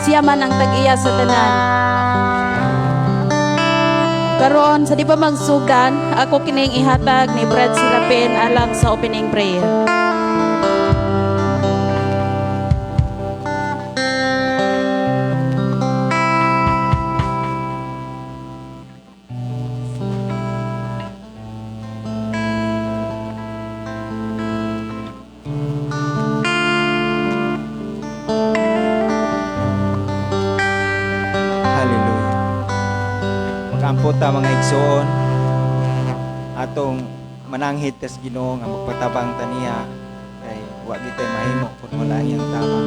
Siya man ang tag-iya sa tanan. Karon sa di pa magsugdan, ako kining ihatag ni Brad Serapin alang sa opening prayer. Hallelujah. Magampo ta, mga igsoon, atong mananghid tas Ginoo nga magpatabang ta niya kay wa gitay mahimo kung wala ang iyang tabang.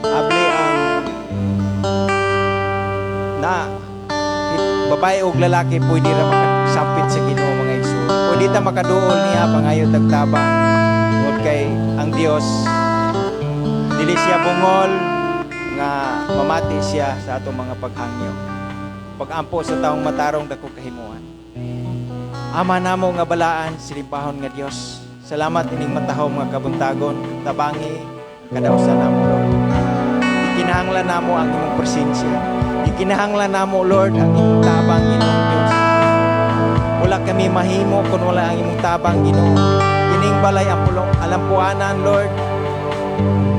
Abli ang na babae og lalaki pwede ra makasampit sa Ginoo, mga igsoon. Pwede ta makaduol niya pangayo tag tabang tungod kay ang Dios dili siya bungol nga mamati siya sa atong mga paghangyo. Pag-ampo sa taong matarong, dako kahimuan. Ama namo nga balaan, silimbahon nga Dios. Salamat ining matahom nga kabuntagon, tabangi ang kadausan namo, Lord. Ikinahanglan namo ang imong presensya. Ikinahanglan namo, Lord, ang imong tabang, Ginoong Dios. Wala kami mahimo kung wala ang imong tabang, Ginoo. Kining balay ang pulong alampuanan, Lord.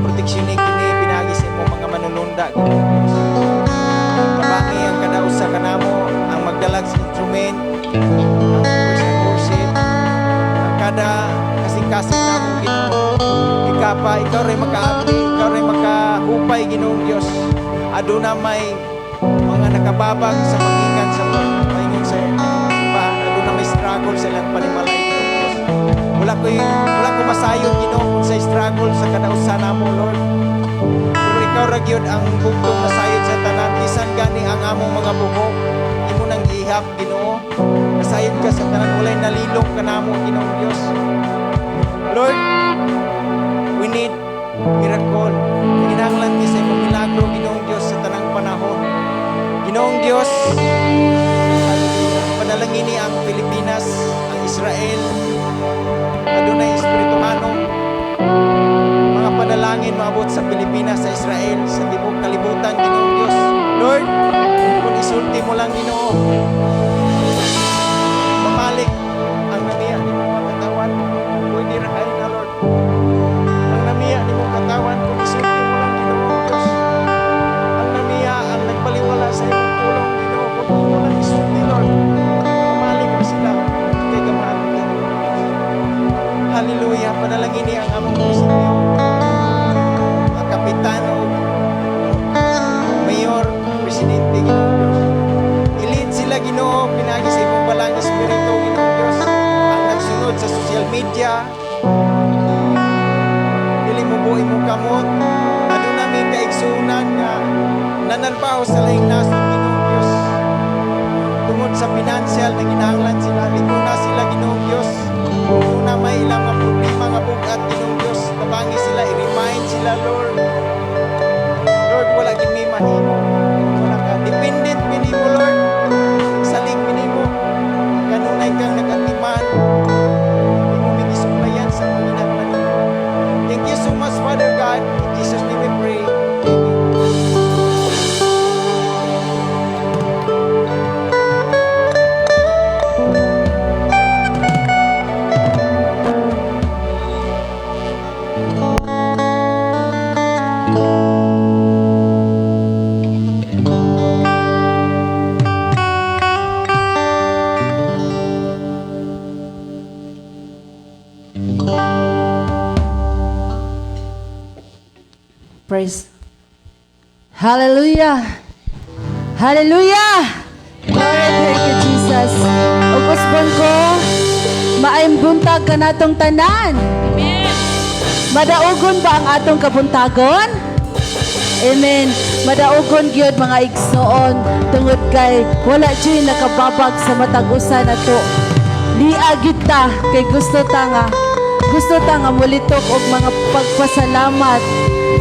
Proteksyon ni kini pinagi sa imong mga manununda, Ginoong Dios. Tabangi ang kadausa kanamo, ang magdalag sa instrument, ang praise and worship, ang kada kasing-kasing namo, Ginoo. Ikapa, ikaw rin makaabli, ikaw rin makahupay, Ginoong Dios. Aduna may mga nakababag sa pangikan sa paingon sa simbahan, aduna may struggle sa ilang panimalay, Ginoong Dios. Wala ko masayod, Ginoo, kung sa struggle sa kadausa namo, Lord. Pero ikaw ra gyud ang bugtong nasayod sa tanan, bisan gani ang among mga buhok imo nang gihap, Ginoo. Nasayod ka sa tanan, walay nalilong kanamo, Ginoong Dios. Lord, we need miracle. Kinahanglan mi sa imong milagro, Ginoong Dios, sa tanang panahon. Ginoong Dios, panalangini ang Pilipinas, ang Israel. Adunay espirituhano mga panalangin maabot sa Pilipinas, sa Israel, sa tibuok kalibutan, Ginoong Dios. Lord, kung isulti mo lang, Ginoo, mamalik ang namiya nimong mga katawan. Pwede ra kayo na, Lord. Ang namiya nimong katawan, kung isulti mo lang, Ginoong Dios. Ang namiya, ang nagbaliwala sa imong pulong, Ginoo, kung imo lang isulti, Lord, mamalik ra sila kay gamaan ka, Ginoong Dios. Hallelujah. Panalangini ang among munisipyo. Ang kapitan o mayor, presidente, Ginoong Diyos. I-lead sila, Ginoo, pinagi sa imong balang espiritu, Ginoong Diyos. Ang nagsunod sa social media, dili mo buhi mo kamot. Aduna may kaigsuonan nga nanarbaho sa laing nasod, Ginoong Diyos. Tungod sa financial na kinahanglan sila, liko na sila, Ginoong Diyos. Una may ilang mga problema nga bugat, Ginoong Diyos. Tabangi sila, i-remind sila, Lord. Lord, wala gid mi mahimo. Wala ka. Dependent mi nimo, Lord. Salig mi nimo. Kanunay kang nagatiman. Imo mi gisuplayan sa mga ginahanglan nimo. Thank you so much, Father God. In Jesus' name we pray. Amen. Praise. Hallelujah. Hallelujah. Glory, thank you, Jesus. Ug usbon ko, maayong buntag kanatong tanan. Amen. Madaugon ba ang atong kabuntagon? Amen. Madaugon gyud, mga igsoon, tungod kay wala jud nakababag sa matag usa nato. Lia gyud ta kay gusto ta nga mulitok og mga pagpasalamat,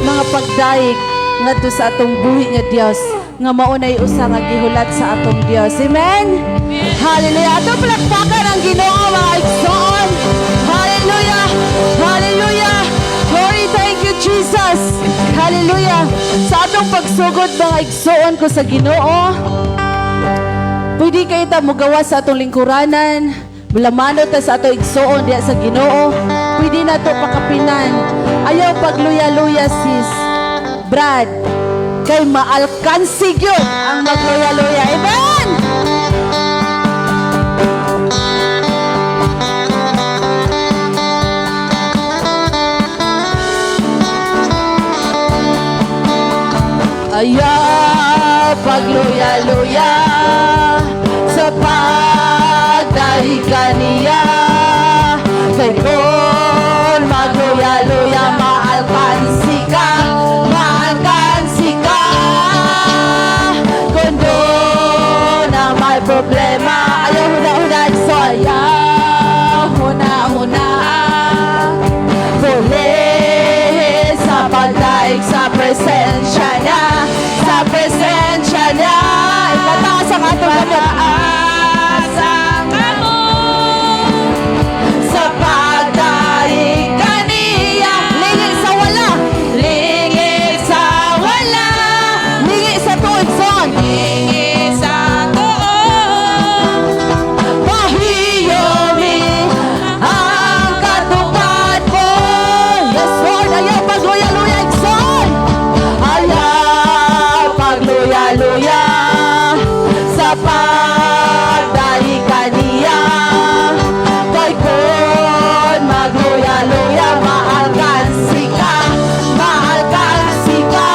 mga pagdayeg ngadto sa atong buhi nga Dios nga maunay usa nga gihulat sa atong Dios. Amen. Hallelujah. Atong palakpakan ang Ginoo, mga igsoon. Hallelujah. Hallelujah. Glory, thank you. Jesus. Hallelujah. Sa atong pagsugod, mga igsoon ko sa Ginoo, pwede kaayo ta mogawas sa atong lingkuranan, lamano ta sa atong igsoon diya sa Ginoo. Pwede na to pakapinan. Ayaw pagluya-luya, sis. Brad, kay maalkansi gyud ang magluya-luya. Amen! Ayaw pagluya-luya sa pagdaig kaniya. Kay kung magluya-luya, maalkansi ka, maalkansi ka. Kung doon na may problema, ayaw huna-huna, so ayaw huna-huna. Puli sa pagdaig sa presensya niya, sa presensya niya. Itataas ang atong kamot. Ipataas ang kamot sa pagdaig kaniya. Lingi sa wala. Lingi sa wala. Lingi sa tuig son. Lingi sa tuo. Pahiyomi ang katupad mo. Yes, Lord, ayaw pagluya-luya, igsoon. Ayaw pagluya-luya sa pagdaig kaniya. Kay kung magluya-luya, maalkansi ka, maalkansi ka.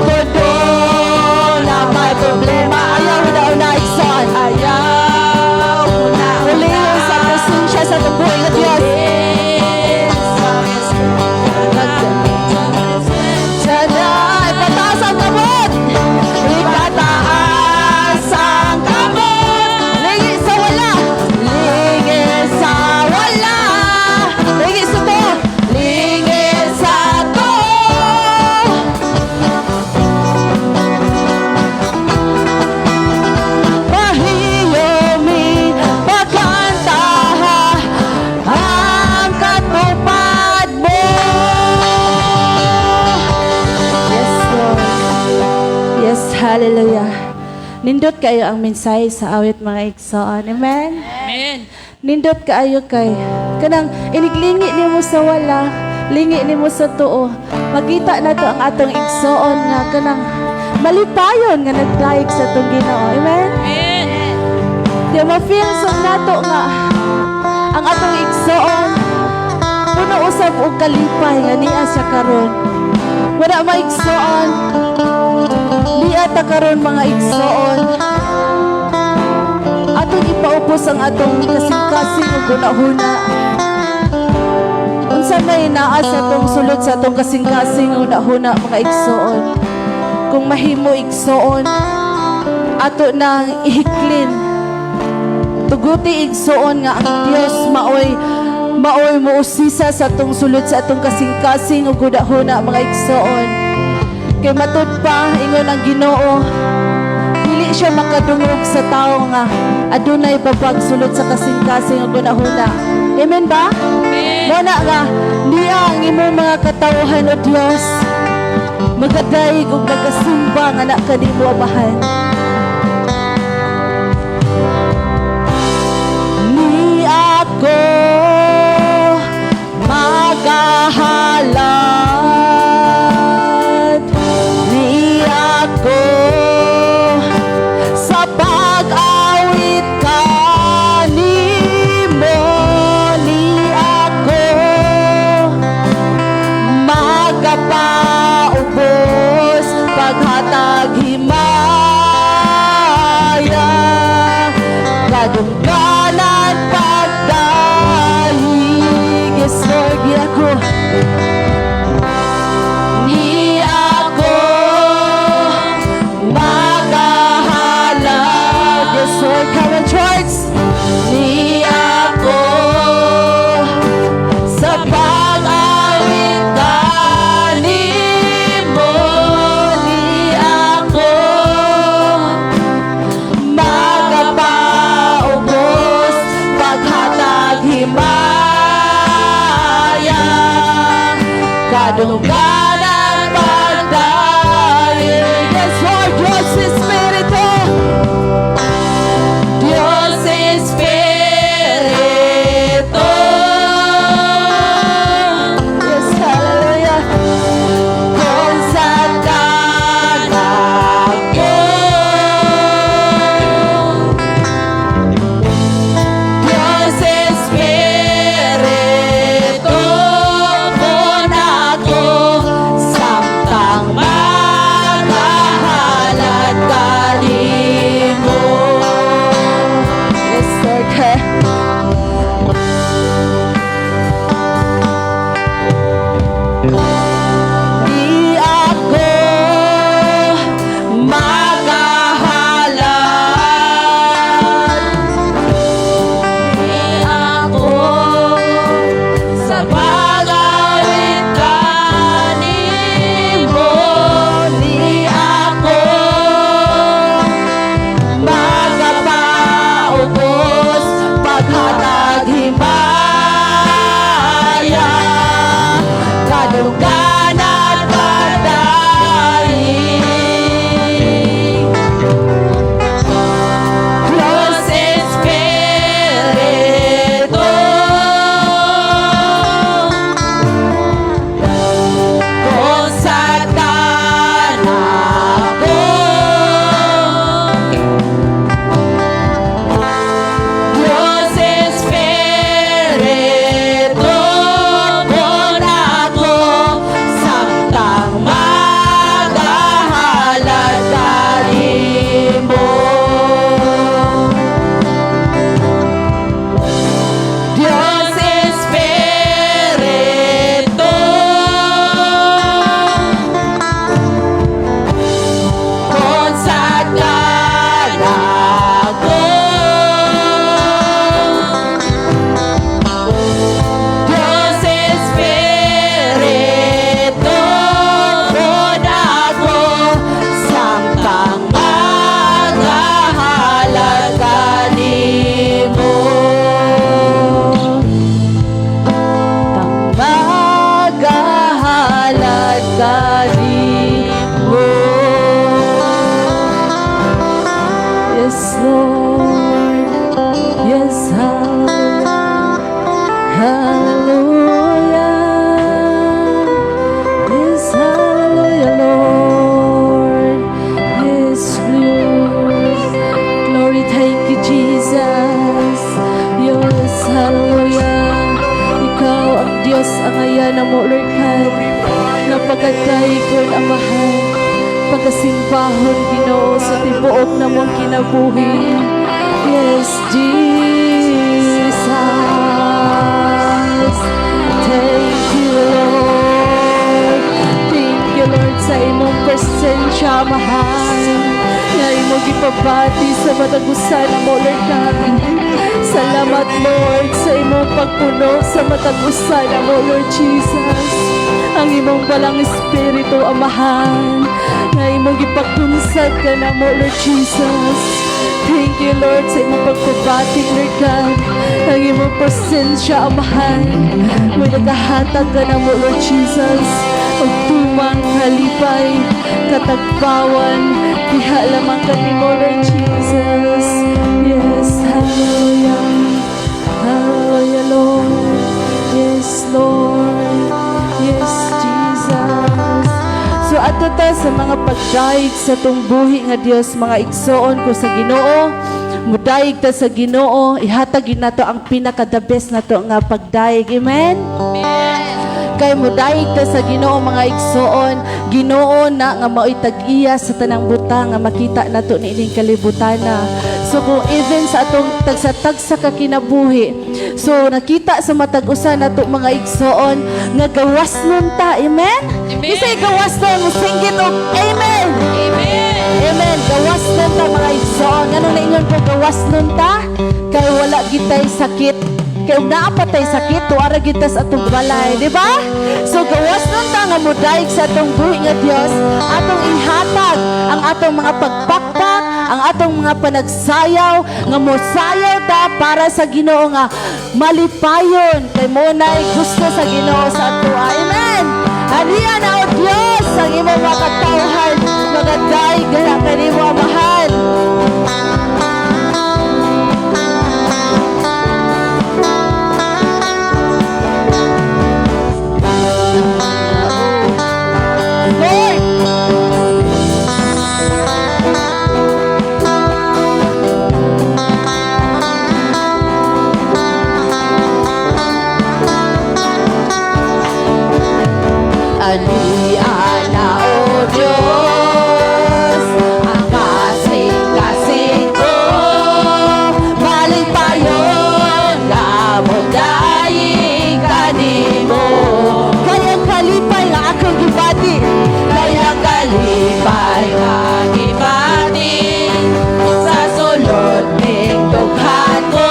Kung doon na may problema, ayaw na igsoon. Ayaw huna-huna. Uliyon sa presensya sa buhi nga Diyos. Sana ipataas ang kamot. Ipataas ang kamot. Lingi sa wala. Lingi sa wala. Lingi sa to. Lingi sa to. Pahiyomi pagkantaha ang katupad mo. Yes, Lord. Yes, hallelujah. Nindot kaayo ang mensahe sa awit, mga igsoon. Amen? Amen. Nindot kaayo kay kanang iniglingi nimo sa wala, lingi nimo sa tuo. Makita na to ang atong igsoon nga kanang malipayon nga nagdaig sa atong Ginoo. Amen? Amen. Di ma-feel sa nato nga ang atong igsoon puno usab og kalipay nga niya siya karon. Wala maigsoon. Niya ta karon, mga igsoon. Atong ipaupos ang atong kasing-kasing ug hunahuna. Unsa may naa sa atong sulod sa atong kasing-kasing ug hunahuna, mga igsoon? Kung mahimo, igsoon, ato nang ihiklin. Tuguti, igsoon, nga ang Dios maoy maoy mousisa sa atong sulod sa atong kasing-kasing ug hunahuna, mga igsoon. Kay matud pa ingon ang Ginoo, dili siya makadungog sa tawo nga adunay babag sulod sa kasing-kasing ug hunahuna. Amen ba? Amen. Mao na nga niya ang imong mga katawhan, o Dios, magadayeg ug nagasimba nga na kanimo, Amahan. Ni ako magahalad, ni ako sa pag-awit kanimo, ni ako magapaubos paghatag himaya, kadungganan pagdahig. Yes, Lord, di ako. Pagdayeg. Yes, Lord, Diyos Espiritu, Diyos Espiritu. Yes, hallelujah. Kung sa ako, Diyos Espiritu, kung ako samtang magahalad kanimo. Yes, Lord. Di ako magahalad, di ako sa pag-awit kanimo, di ako magapaubos paghatag himaya, kadungganan, pagdayeg. Diyos Espiritu, kung sa ako, Diyos Espiritu, kung ako samtang magahalad kanimo. Diyos Espiritu, kung sa ako, Diyos Espiritu, kung ako samtang magahalad kanimo. Tang magahalad kanimo. Yes, Lord. Yes, hallelujah. Hallelujah. Yes, hallelujah, Lord. Yes, Lord. Glory, thank you, Jesus. Yes, hallelujah. Ikaw ang Diyos, ang aya namo, Lord God. Napakadaygon, Amahan. Pagkasimbahon, Ginoo, sa tibuok namong kinabuhi. Yes, Jesus. Thank you, Lord. Thank you, Lord, sa imong presensya, Amahan. Nga imong gipabati sa matag usa namo, Lord God. Salamat, Lord, sa imong pagpuno sa matag usa namo, Lord Jesus. Ang imong Balaang Espiritu, Amahan, nga imong gipakunsad kanamo, Lord Jesus. Thank you, Lord, sa imong pagpabati, Lord God. Ang imong presensya, Amahan. May nagahatag kanamo, Lord Jesus, og tumang kalipay, katagbawan, diha lamang kanimo, Lord Jesus. Yes, hallelujah. Hallelujah, Lord. Yes, Lord. Yes, Jesus. So ato ta sa mga pagdayeg sa atong buhi nga Dios, mga igsoon ko sa Ginoo. Mudayeg ta sa Ginoo, ihatag gyud nato ang pinaka the best nato nga pagdayeg. Amen. Kay mudayeg ta sa Ginoo, mga igsoon, Ginoo na nga mao'y tag-iya sa tanang butang nga makita nato niining kalibutan na. So kung even sa atong tagsa-tagsa ka kinabuhi, so nakita sa matag usa nato, mga igsoon, nga gawas nun ta. Amen? Amen. Bisay gawas nun, musinggit og amen. Amen. Amen. Gawas nun ta, mga igsoon. Nganong naingon ko gawas nun ta? Kay wala gitay sakit. Kay ug naa pa tay sakit, tuara gyud ta sa atong balay, di ba? So gawas nun ta nga mudayeg sa atong buhi nga Dios, atong ihatag ang atong mga pagpakpak, ang atong mga panagsayaw, nga mosayaw ta para sa Ginoo nga malipayon kay mo nay gusto sa Ginoo sa ato. Amen. Ania na o Dios ang katawhan magadaig diha kanimo, Amahan. Lord! Ani-ana, O Diyos, ang kasing-kasing ko, malipayon nga modaig kanimo. Kay ang kalipay nga akong gibati, kay ang kalipay nga gibati, sa sulod ning dughan ko,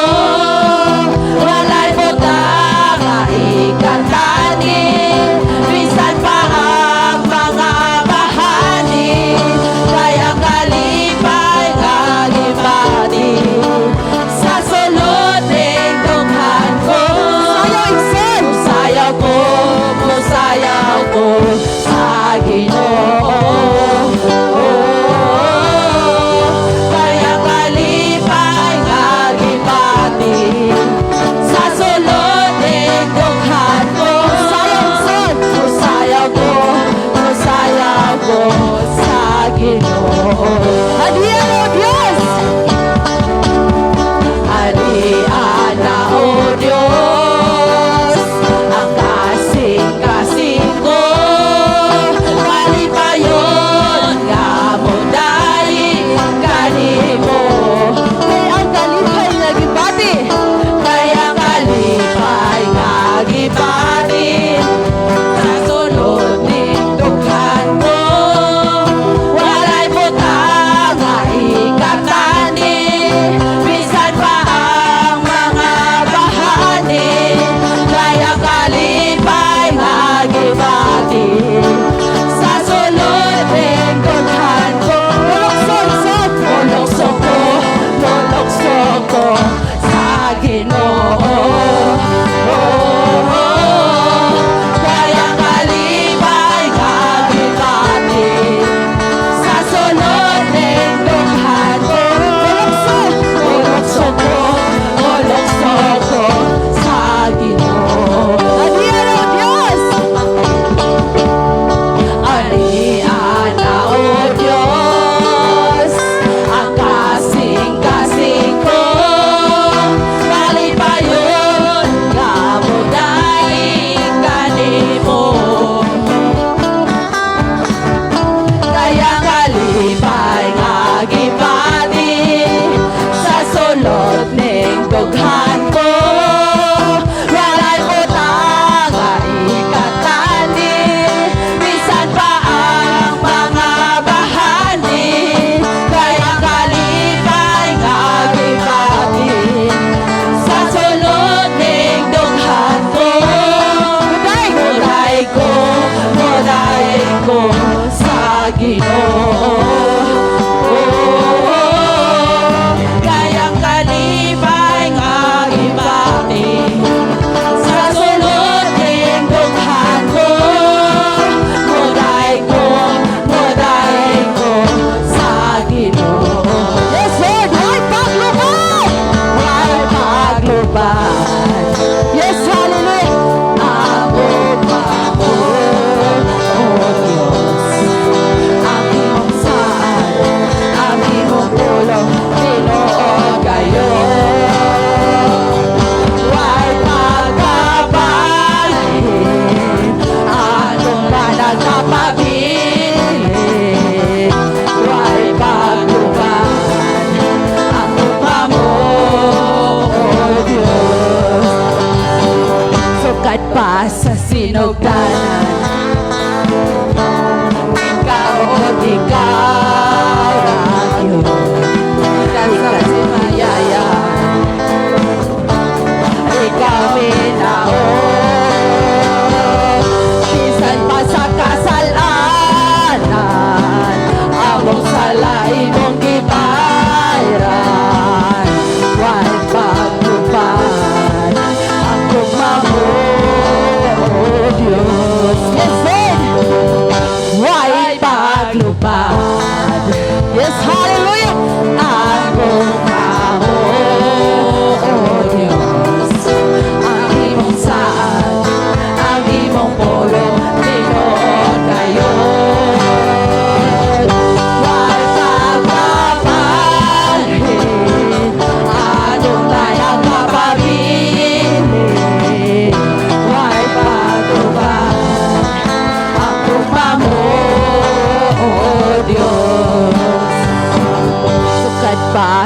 walay butang nga ikatani, bisan pa ang mga bahani. Kay ang kalipay nga gibati, sa sulod ning dughan ko. Sayaw, igsoon! Musayaw ko, musayaw ko sa Ginoo. Kay ang kalipay nga gibati, sa sulod ning dughan ko. Sayaw, igsoon! Musayaw ko, musayaw ko sa Ginoo. Adiya, O Diyos! Ani-ana, O Diyos, ang kasing-kasing ko, malipayon nga modaig kanimo. Kay ang kalipay nga gibati, kay ang kalipay nga gibati, sa sulod ning dughan ko, walay butang nga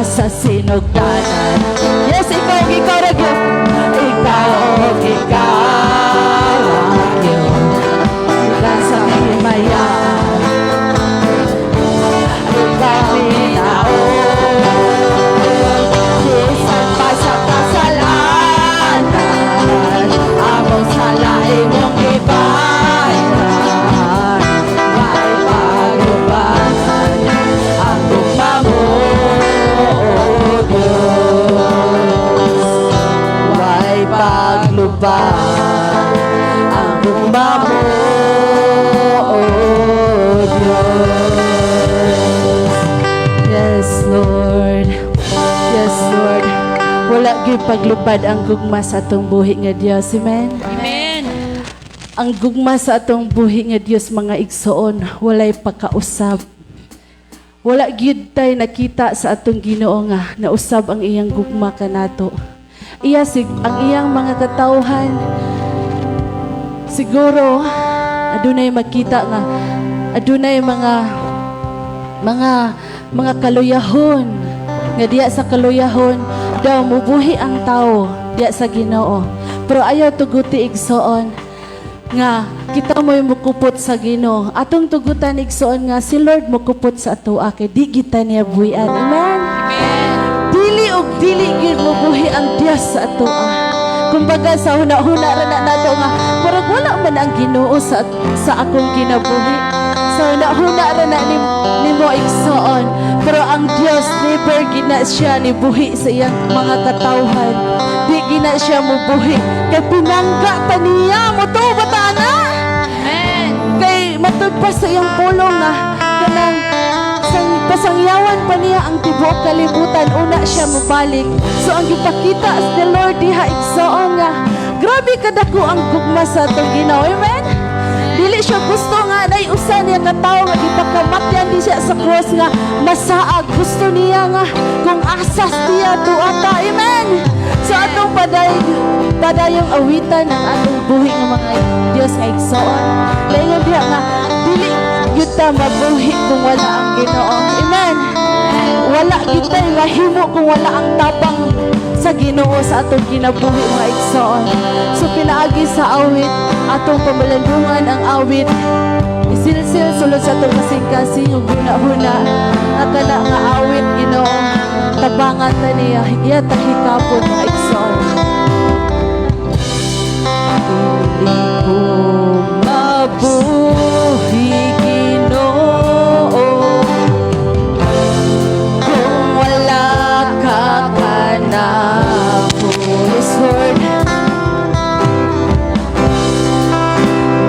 Sa sinugdanan. Yes, ikaw ug ikaw ra gyud. Ikaw ug ikaw ra gyud. Sa himayaan. Ikaw hinaot. Bisan pa sa kasalanan, among sala imong gibayran. Way paglubadan ang gugma mo, O Diyos. Way paglubadan ang gugma mo, O Diyos. Yes, Lord. Yes, Lord. Wala gyud paglubad ang gugma sa atong buhi nga Dios. Amen. Amen. Ang gugma sa atong buhi nga Dios, mga igsoon, walay pagkausab. Wala gyud tay nakita sa atong Ginoo nga nausab ang iyang gugma kanato. Iya sig ang iyang mga katawhan siguro adunay makita nga adunay mga kaluyahon nga diya sa kaluyahon daw mubuhi ang tao diya sa Ginoo, pero ayaw tuguti, igsoon, nga kita mo'y mukupot sa Ginoo. Atong tugutan, igsoon, nga si Lord mukupot sa atoa kay di kita niya buhian. Amen. Dili og dili gyud mobuhi ang Dios sa atoa. Kumbaga sa huna-huna ra na nato nga murag wala man ang Ginoo sa akong kinabuhi. Sa huna-huna ra na ni nimo, igsoon. Pero ang Dios, never gina siya ni buhi sa iyang mga katawhan. Di gina siya mubuhi kay pinangga ta niya mo to bata na. Amen. Kay matud pa sa iyang pulong nga kanang sang pasangyawan pa niya ang tibuok kalibutan una siya mobalik. So ang gipakita sa the Lord diha, igsoon, nga grabe kadako ang gugma sa atong Ginoo. Amen. Dili siya gusto nga nay usa niya ka tawo nga gipakamatyan di siya sa cross nga masaag. Gusto niya nga kung asas niya tuata. Amen. So atong padayong awitan ang atong buhi nga mga Dios nga igsoon. Laingon diha nga dili gyud ta mabuhi kung wala ang Ginoo. Amen. Wala gyud tay mahimo kung wala ang tabang sa Ginoo sa atong kinabuhi, mga igsoon. So pinaagi sa awit, atong pamalandungan ang awit. Isilsil sulod sa atong kasing-kasing ug huna-huna nga kana nga awit, Ginoo, tabangan ta niya, iya ta hikapon, mga igsoon. Dili ko mabuhi, Ginoo, kung wala ka kanako. Yes, Lord.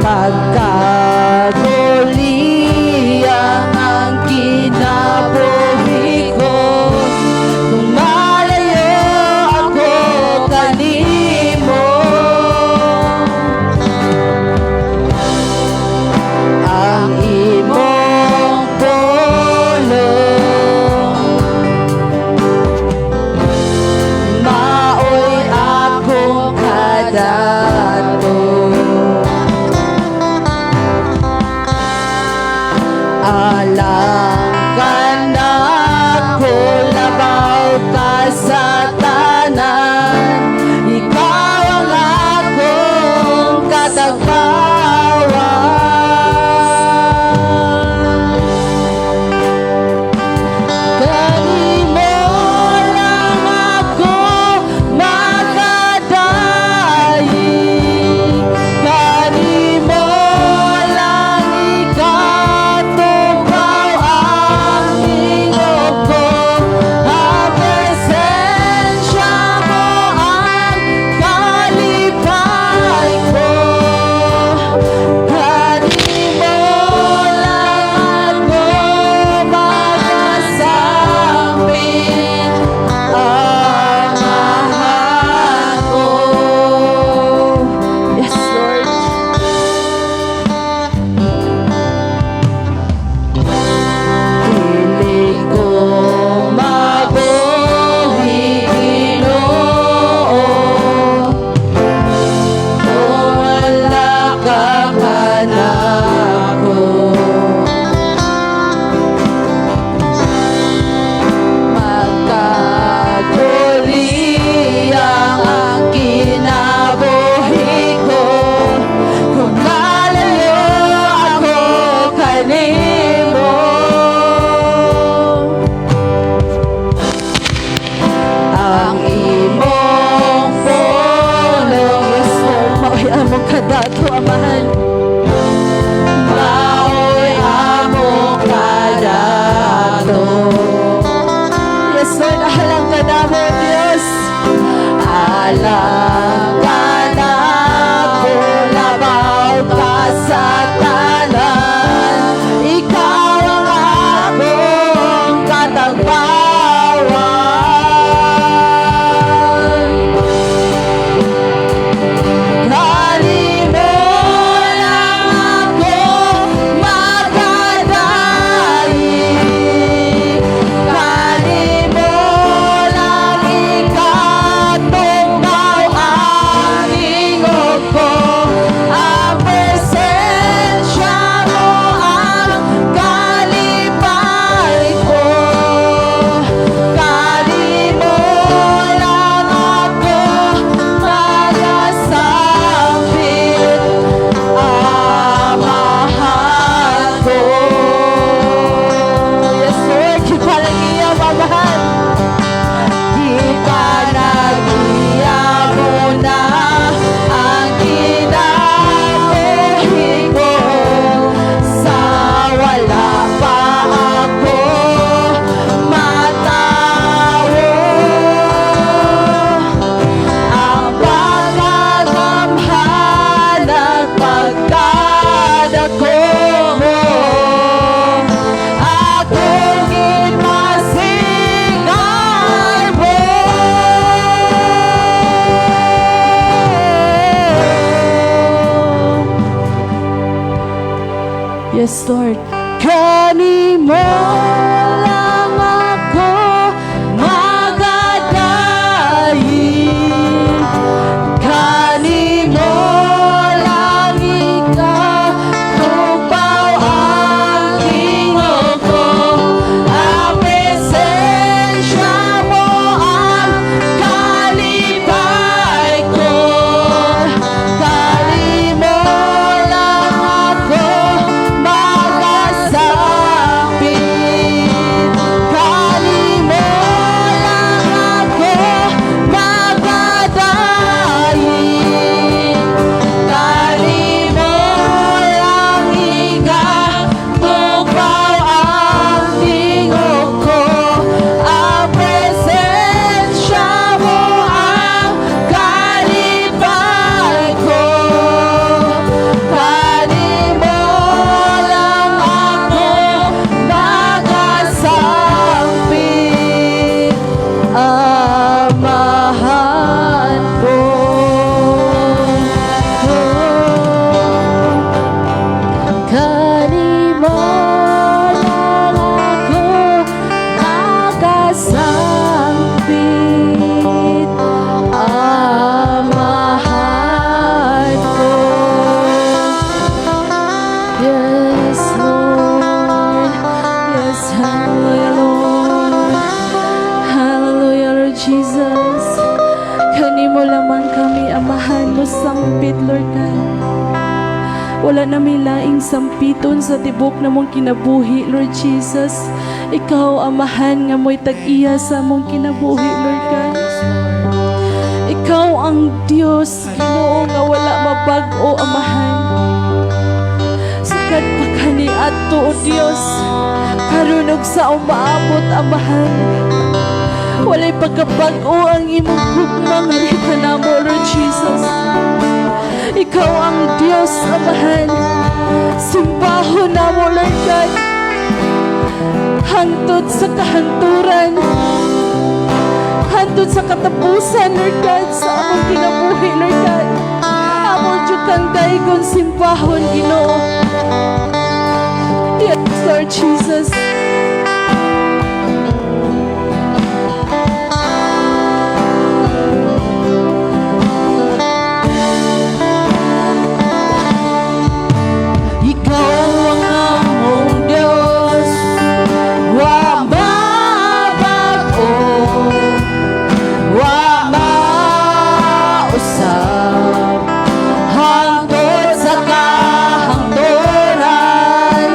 Magkaguliyang ang kinabuhi ko kung malayo ako kanimo. Ang imong pulong maoy akong kadato. Alang kanako, labaw ka sa tanan. Ikaw ang akong katagbawan. Kanimo lang ako makadaig. Kanimo lang ikatubaw. Kanimo ang imong pulong. Yes, Lord, mao'y among kadato, Amahan. Mao'y among kadato. Yes, Lord, alang kanamo, Diyos. Alang kanako, labaw ka sa tanan. Ikaw ang akong katagbawan. Kanimo lang ako magadaig. Kanimo lang ikatugbaw ang tingog ko. Ang presensya mo ang kalipay ko. Kanimo lang ako magasampit, Amahan ko. Yes, Lord, gipanagiya, Amahan. Gipanagiya mo na ang kinabuhi ko. Sa wala pa ako matawo, ang pagkagamhan at pagkadako mo akong gipasingarbo. Yes, Lord. Kanimo lang ako magadaig. Kanimo lang ikatugbaw ang tingog ko. Ang presensya mo ang kalipay ko. Kanimo lang ako magasampit. Kanimo lang ako magadaig. Kanimo lang ikatugbaw ang tingog ko. Ang presensya mo ang kalipay ko. Kanimo lang ako magasampit, Amahan ko. Oh. Kanimo lang ako magasampit, Amahan ko. Yes, Lord. Yes, hallelujah, Lord. Hallelujah, Lord Jesus. Kanimo lamang kami, Amahan, mo sampit, Lord God. Wala na may laing sampiton sa tibok namong kinabuhi, Lord Jesus. Ikaw, Amahan, nga mo'y tag-iya sa among kinabuhi, Lord God. Ikaw ang Diyos, Ginoo, nga wala mabag-o, Amahan. Sukad pa kaniadto, O Diyos, karon ug sa umaabot, Amahan. Walay pagkabag-o ang imong gugma nga kanamo, Lord Jesus. Ikaw ang Diyos, Amahan. Simbahon namo, Lord God. Hangtod sa kahanturan. Hangtod sa katapusan, Lord God, sa among kinabuhi, Lord God. Amo jud kang daygon simbahon, Ginoo. Yes, Lord Jesus. Ikaw ang among Diyos, wa mabag-o, wa mausab, hangtod sa kahangturan.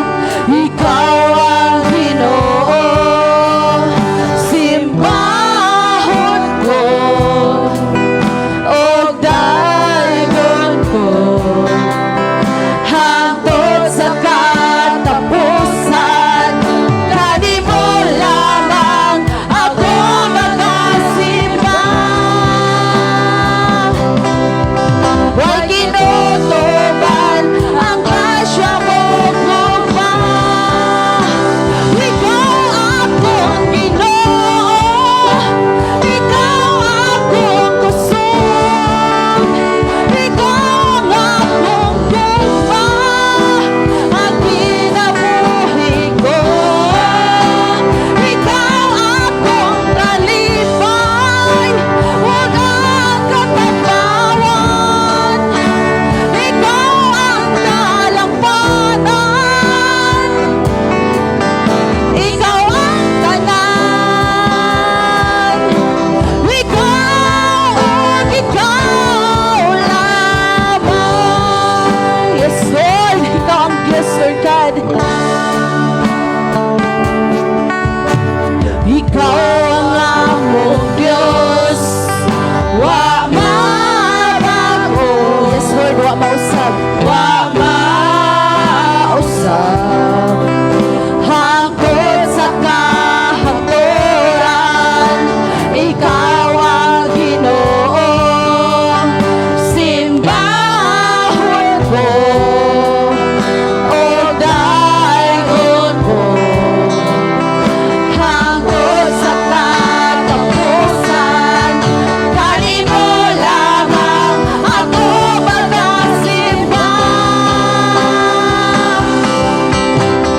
Usab. Hangtod sa kahangturan, ikaw ang Ginoo. Simbahon ko ug daygon ko hangtod sa katapusan. Kanimo lamang ako magasimba.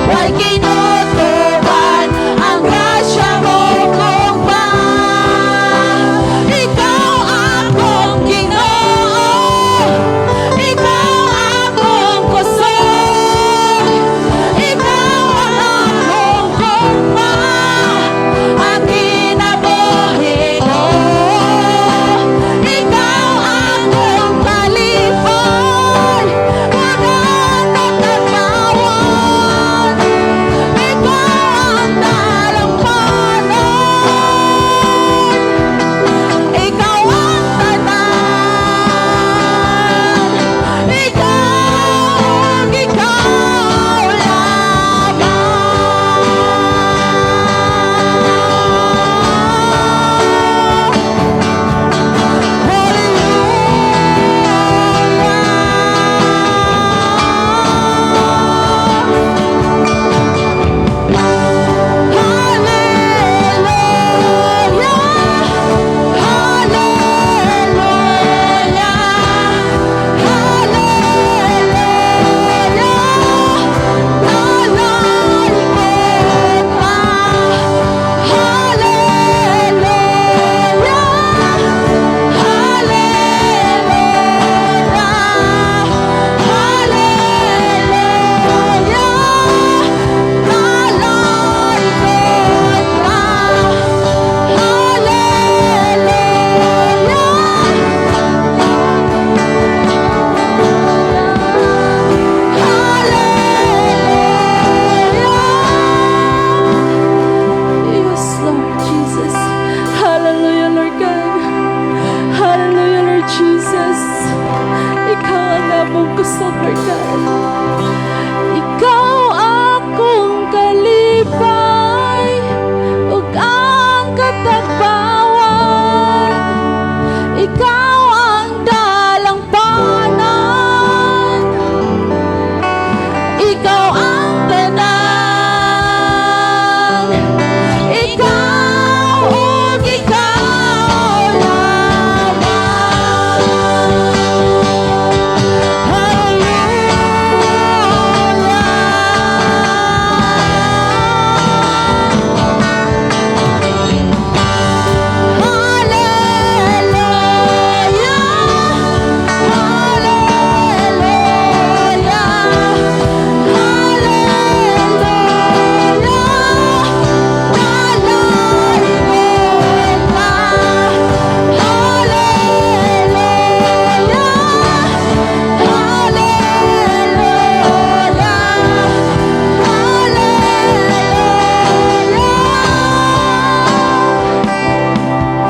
Way kinutuban ang grasya mo, gugma. Ikaw akong Ginoo, ikaw akong kusog, ikaw ang akong gugma, ang kinabuhi ko. Ikaw akong kalipay, ug ang katagbawan. Ikaw ang dalampanan, ikaw ang tanan. Ikaw, ikaw lamang. Hallelujah. Hallelujah. Hallelujah. Hallelujah. Nalalikot pa. Hallelujah. Hallelujah. Hallelujah. Nalalikot pa. Hallelujah. Hallelujah. Yes, Lord Jesus. Hallelujah, Lord God. Hallelujah, Lord Jesus. Ikaw ang among kusog, Lord God. Ikaw akong kalipay ug ang katagbawan. Ikaw ang dalampanan. Ikaw ang tanan. Ikaw ug ikaw lamang. Hallelujah. Hallelujah. Hallelujah. Hallelujah. Nalalikot ka. Hallelujah. Hallelujah. Hallelujah.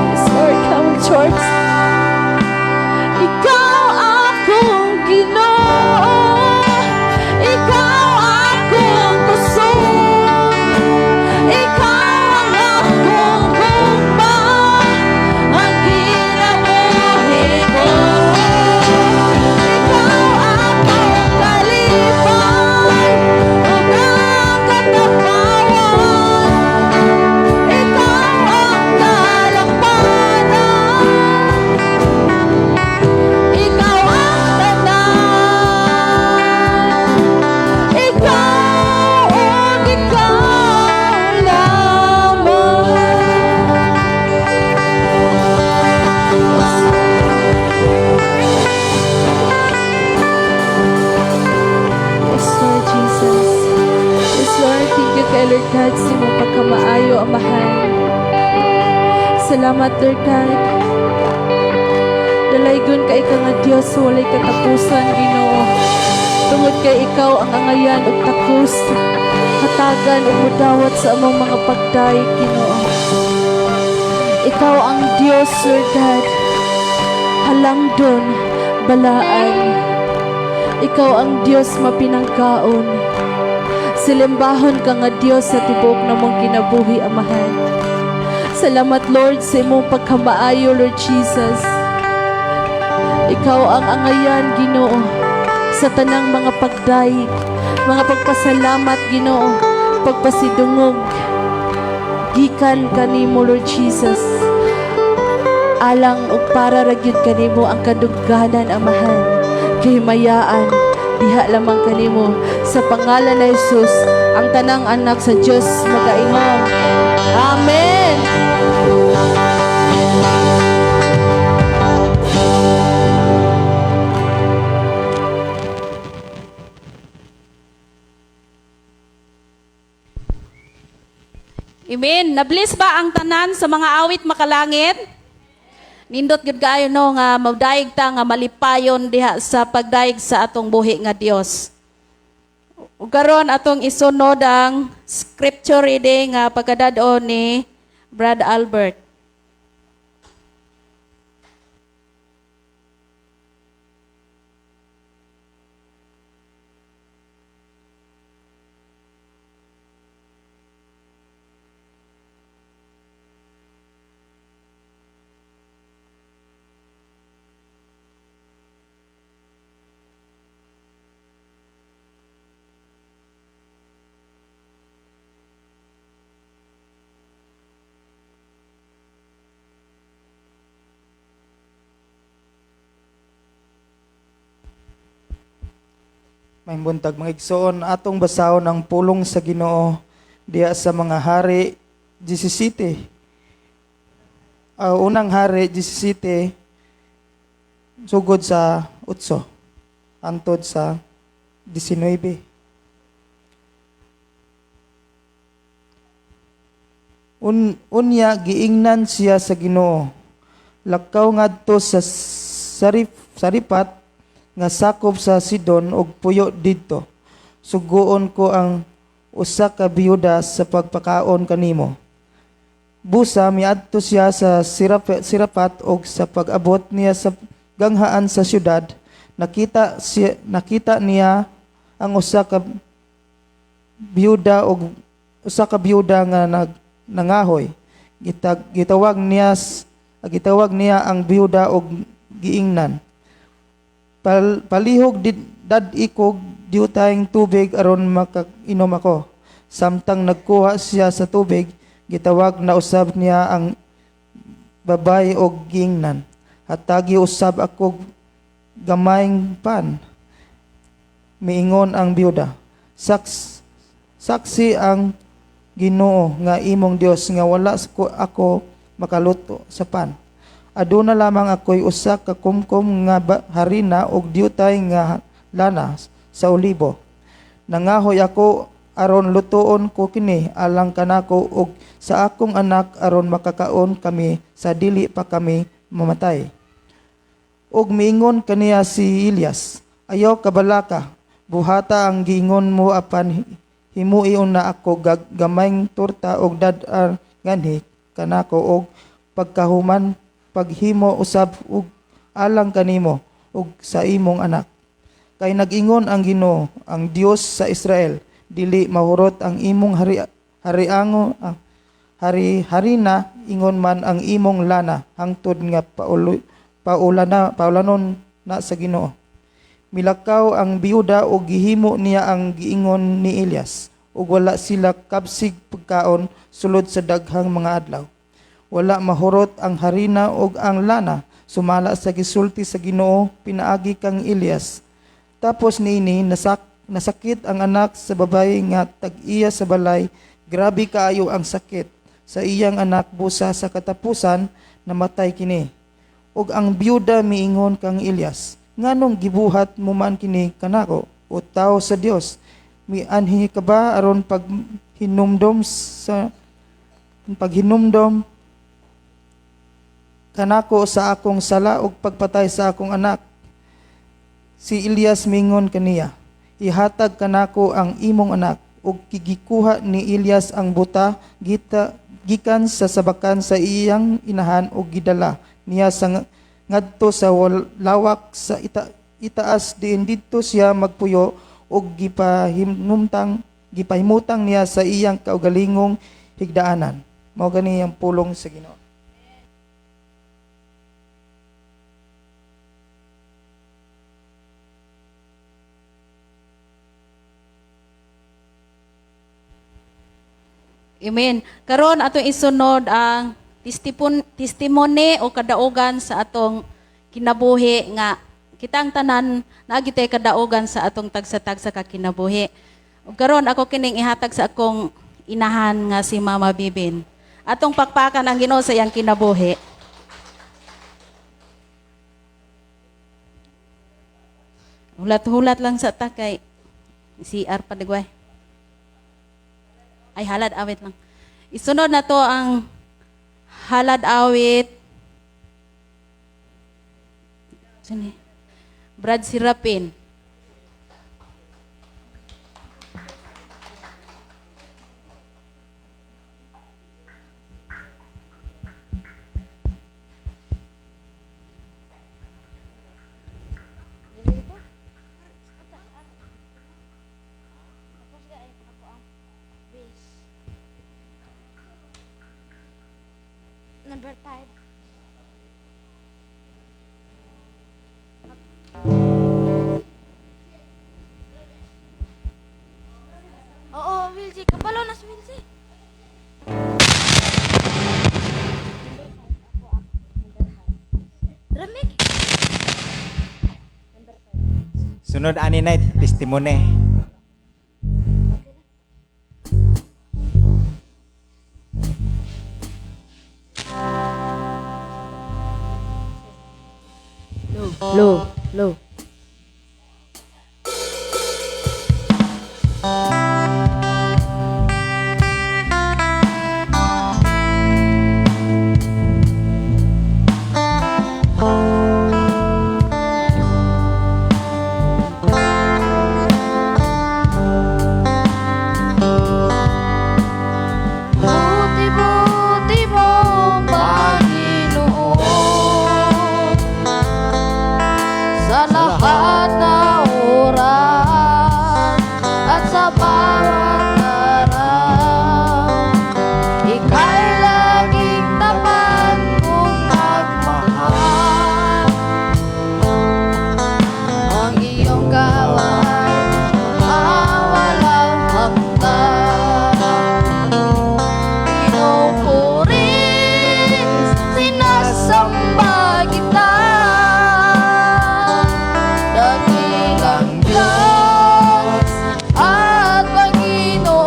Yes, Lord, come, church. Ikaw akong Ginoo, ikaw akong kusog, ikaw ang akong gugma, ang kinabuhi ko. Ikaw akong kalipay, ug ang katagbawan. Ikaw ang dalampanan. Ikaw ang tanan. Ikaw ug ikaw lamang. Yes, Lord Jesus. Yes, Lord, thank you kay Lord God sa imong pagkamaayo, Amahan. Salamat, Lord God. Dalaygon kay ka nga Dios sa walay katapusan, Ginoo. Tungod kay ikaw ang angayan ug takos, hatagan ug mudawat sa among mga pagdayeg, Ginoo. Ikaw ang Dios, Lord God. Halangdon, balaan. Ikaw ang Dios mapinangkaon. Silimbahon ka nga Dios sa tibuok namong kinabuhi, Amahan. Salamat, Lord, sa imong pagkamaayo, Lord Jesus. Ikaw ang angayan, Ginoo, sa tanang mga pagdayeg, mga pagpasalamat, Ginoo, pagpasidungog. Gikan kanimo, Lord Jesus. Alang ug para ra gyud kanimo ang kadugganan, Amahan. Kahimayaan diha lamang kanimo. Sa pangalan ni Jesus, ang tanang anak sa Dios magaingon. Amen. Amen. Nabless ba ang tanan sa mga awit makalangit? Nindot gyud kaayo, no, nga magdayeg ta nga malipayon diha sa pagdayeg sa atong buhi nga Dios. Ug karon atong isunod ang scripture reading nga pagkadad-on ni Brad Albert. May buntag, mga igsoon, atong basahon ang pulong sa Ginoo diha sa Mga Hari 17. Unang Hari 17, sugod sa 8 hantod sa 19. Unya giingnan siya sa Ginoo, "Lakaw ngadto sa Saripat nga sakop sa Sidon ug puyo didto. Suguon ko ang usa ka biyuda sa pagpakaon kanimo." Busa miadto siya sa Sirapat ug sa pag-abot niya sa ganghaan sa syudad, nakita niya ang usa ka biyuda nga nangahoy. Gitawag niya ang biyuda og giingnan, "Palihog dad-i kog diutayng tubig aron makainom ako." Samtang nagkuha siya sa tubig, gitawag na usab niya ang babaye og giingnan, "Hatagi usab ako gamayng pan." Miingon ang biyuda, "Saksi ang Ginoo nga imong Dios nga wala ko ako makaluto sa pan. Aduna lamang ako'y usa ka kumkum nga harina ug diutay nga lana sa olibo. Nangahoy ako aron lutuon ko kini alang kanako ug sa akong anak aron makakaon kami sa dili pa kami mamatay." Ug miingon kaniya si Elias, "Ayaw kabalaka, buhata ang giingon mo apan himui una ako gamayng torta og dad-a nganhi kanako og pagkahuman paghimo usab og alang kanimo ug sa imong anak. Kay nag-ingon ang Ginoo, ang Dios sa Israel, dili mahurot ang imong hari hariango ah, hari harina ingon man ang imong lana hangtod nga paulanon na sa Ginoo." Milakaw ang biyuda ug gihimo niya ang giingon ni Elias, ug wala sila kabsig pagkaon sulod sa daghang mga adlaw. Wala mahurot ang harina ug ang lana sumala sa gisulti sa Ginoo pinaagi kang Elias. Tapos niini nasakit ang anak sa babaye nga tag-iya sa balay. Grabe kaayo ang sakit sa iyang anak, busa sa katapusan namatay kini. Ug ang biyuda miingon kang Elias, "Nganong gibuhat mo man kini kanako, o tawo sa Dios? Mianhi ka ba aron paghinumdom kanako sa akong sala ug pagpatay sa akong anak?" Si Elias mingon kaniya, "Ihatag kanako ang imong anak." Ug gikuha ni Elias ang buta gikan sa sabakan sa iyang inahan ug gidala niya sa ngadto sa lawak sa itaas diin didto siya magpuyo ug gipahinumtang Gipahimutang niya sa iyang kaugalingong higdaanan. Mao gani ang pulong sa Ginoo. Amen. Karon atong isunod ang testimony o kadaugan sa atong kinabuhi nga kitang tanan naa gyud kadaugan sa atong tagsa-tagsa ka kinabuhi. Ug karon ako kining ihatag sa akong inahan nga si Mama Bibin. Atong pakpakan ang Ginoo sa iyang kinabuhi. Hulat-hulat lang sa takay. CR pa digway. Ay, halad awit lang. Isunod na to ang halad awit. Sini. Brad Sirapin. Number 5. Oo, Wilsie. Kabalo na si Wilsie. Ramik. Sunod ani night testimony. Low, low. Buti-buti mo, Panginoon, sa lahat na oras at sa bawat araw, ika'y laging tapat kong magmahal. Ang iyong gaway walang hanggan. Pinupuri, sinasamba kita, dakilang Diyos at Panginoon.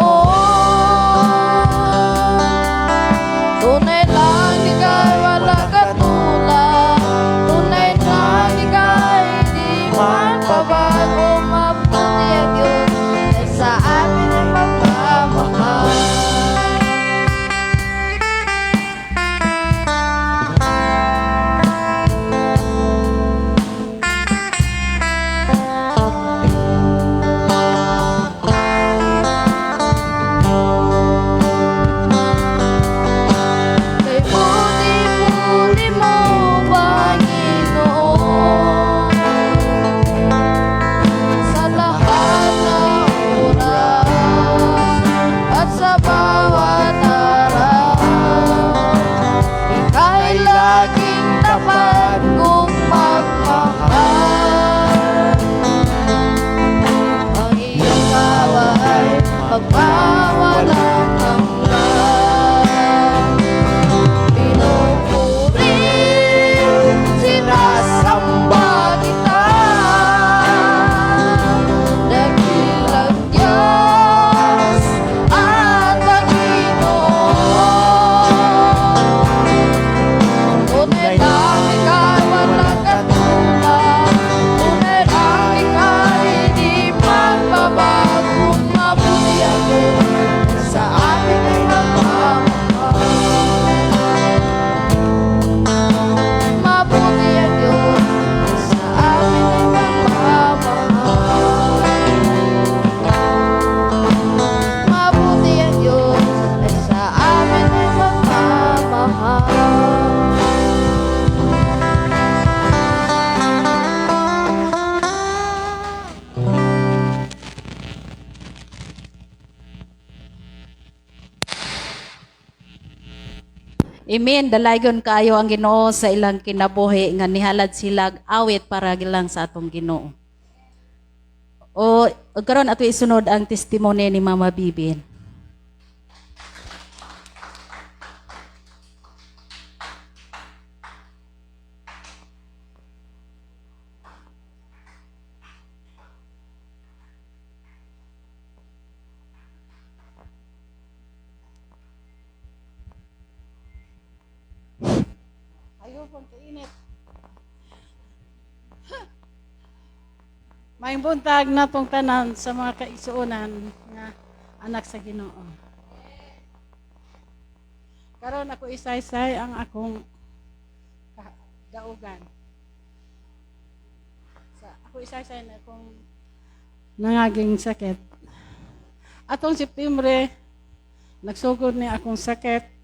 Tunay lang ika'y walang katulad, tunay lang ika'y di magbabago. Mabuti ang Diyos ay sa amin ay magmamahal. Kay buti-buti mo, Panginoon, sa lahat ng oras at sa bawat araw, ika'y laging tapat kong magmahal. Ang iyong awa ay magpawalang hanggan. Pinupuri, sinasamba kita, dakilang Diyos at Panginoon. Tunay lang ika'y walang katulad, tunay lang ika'y di magbabago. Mabuti ang Diyos Amen. Dalaygon kaayo ang Ginoo sa ilang kinabuhi nga nihalad sila awit para gilang sa atong Ginoo. O karon ato isunod ang testimony ni Mama Bibin. Ayaw pong kainit. Maayong buntag natong tanan sa mga kaigsuonan nga anak sa Ginoo. Karon ako isaysay ang akong daugan. Sa ako isaysay na akong nangaging sakit. Atong September nagsugod ni akong sakit.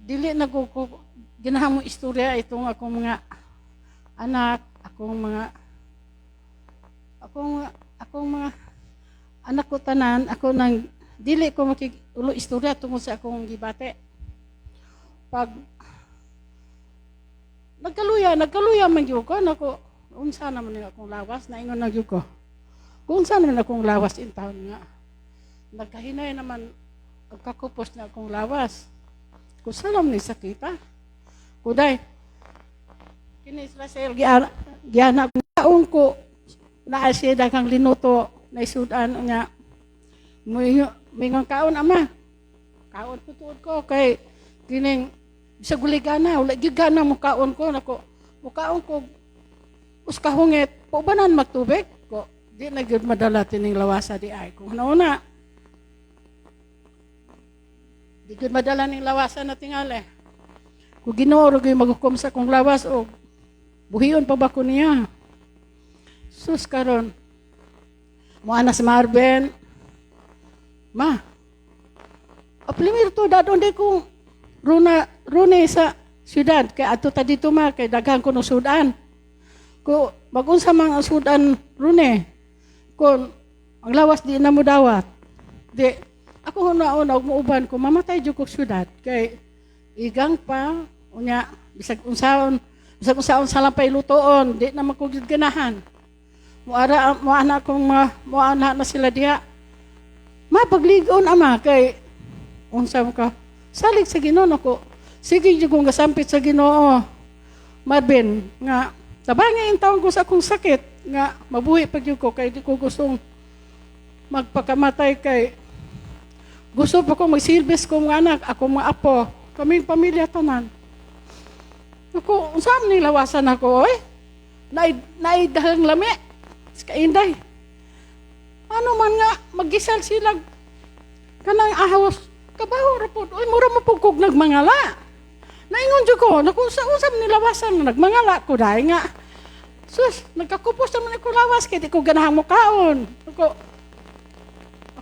Dili na ko ginahan mo istorya itong akong mga anak, akong mga anak ko tanan, ako nang dili ko makigulo istorya tungod sa akong gibate. Pag nagkaluya man gyud ko nako, unsa naman ni akong lawas, naingon na gyud ko. Kung unsa naman akong lawas in taon nga. Nagkahinay naman ang kakupos na akong lawas. Kung saan naman ni sakita. Kuday, kini Israel, giana kaon ko, naa siya daghang linuto, naisudan nga, muingon kaon, ama. Kaon ko tuod ko, kay kining, bisag gana, wala gyud gana mo kaon ko, nako, mukaon ko, uskahungit, paubanan magtubig ko, di na gyud madala tining lawasa di ay. Kung nauna, di gyud madala ning lawasa na tingali. Kung Ginoo ra gyud maghukom sa akong lawas o buhion pa ba ko niya? Sus karon. Moana si Marvin. Ma. Primero to dadon di kong runa sa syudad kay adto ta dito ma kay daghan ko no sudan. Ko magunsa man ang sudan rune. Kon ang lawas di na mo dawat. Di ako una-una og muuban ko mamatay jud ko syudad kay igang pa unya bisag unsaon salampay lutoon di na man ko gyud ganahan. Muara muana akong muana na sila diha. Ma pagligon ama kay unsa ka salig sa Ginoo nako. Sige jud kong gasampit sa Ginoo. Marvin nga tabangi in taon ko sa akong sakit nga mabuhi pag jud ko kay di ko gustong magpakamatay kay gusto pa ko magsilbis ko mga anak, ako mga apo, kaming pamilya tanan. Ako, unsa man ning lawasan ako, oy? Naidahang lami. Sa kainday. Ano man nga, magisal sila kanang ahawas, kabaho ra pod. Oy, mura mo pud kog nagmangala. Naingon jud ko, naku, sa unsa man ning lawasan nagmangala ko dai nga. Sus, nagkakupos naman ako lawas kay di ko ganahang mukaon. Ako,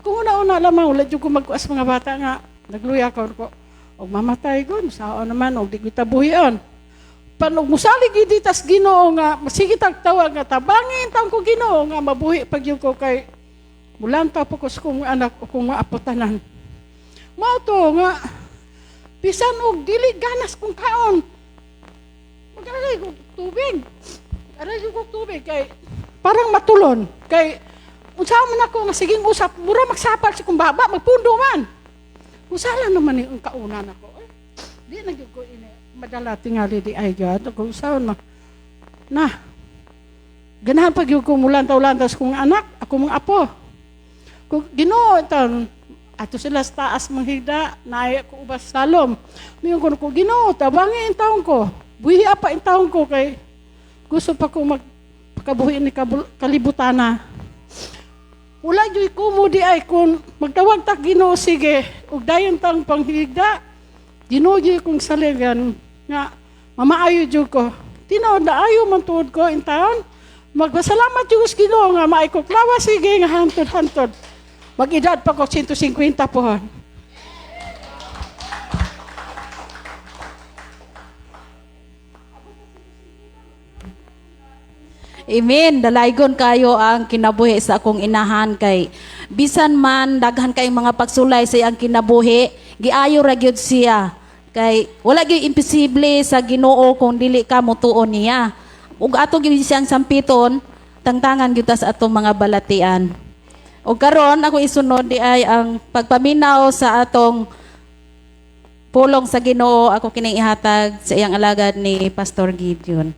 una-una lamang, wala jud ko magkuas mga bata nga nagluya ko ko. Og mamatay ko, sao naman, og di kita buhion. Panog musalig gid tas Ginoo nga sige tagtawag nga tabangin taon ko Ginoo nga mabuhi pag yun ko kay mulantaw pa ko sa kong anak o kong mga apo tanan. Mao to nga bisan og dili ganas kong kaon. Mag-aray ko tubig. Aray ko tubig kay parang matulon kay unsa man ako nga siging usap mura magsapal sa kong baba magpundo man. Usala naman ni ang kaunan ako. Eh, di na gyud ko ini madala tingali di ay gyud ako usaon ma. Na. Ganahan pa gyud ko mulantaw-lantaw sa kong anak, ako mga apo. Kung Ginoo taon ato sila sa taas manghigda, naay ko ubas salom. Miyon ko Ginoo tabangi in taon ko. Buhi pa in taon ko kay gusto pa ko magpakabuhi ni kalibutana. Wala juy kumo di ay kun magtawag ta Ginoo sige ug dayon tang panghigda. Ginoo gyud kong saligan nga mamaayo jud ko. Tinuod na ayo man tuod ko in taon. Magpasalamat jud sa Ginoo nga maay ko klawa sige nga hantod-hantod. Mag-edad pa ko 150 pohon. Amen. Dalaygon kayo ang kinabuhi sa akong inahan kay Bisan man daghan kay mga pagsulay sa iyang kinabuhi, giayo ra gyud siya. Kay wala gyud imposible sa Ginoo kung dili ka motuo niya. Ug ato gyud siyang sampiton, tangtangan gyud ta sa atong mga balatian. Ug karon ako isunod di ay ang pagpaminaw sa atong pulong sa Ginoo, ako kining ihatag sa iyang alagad ni Pastor Gideon.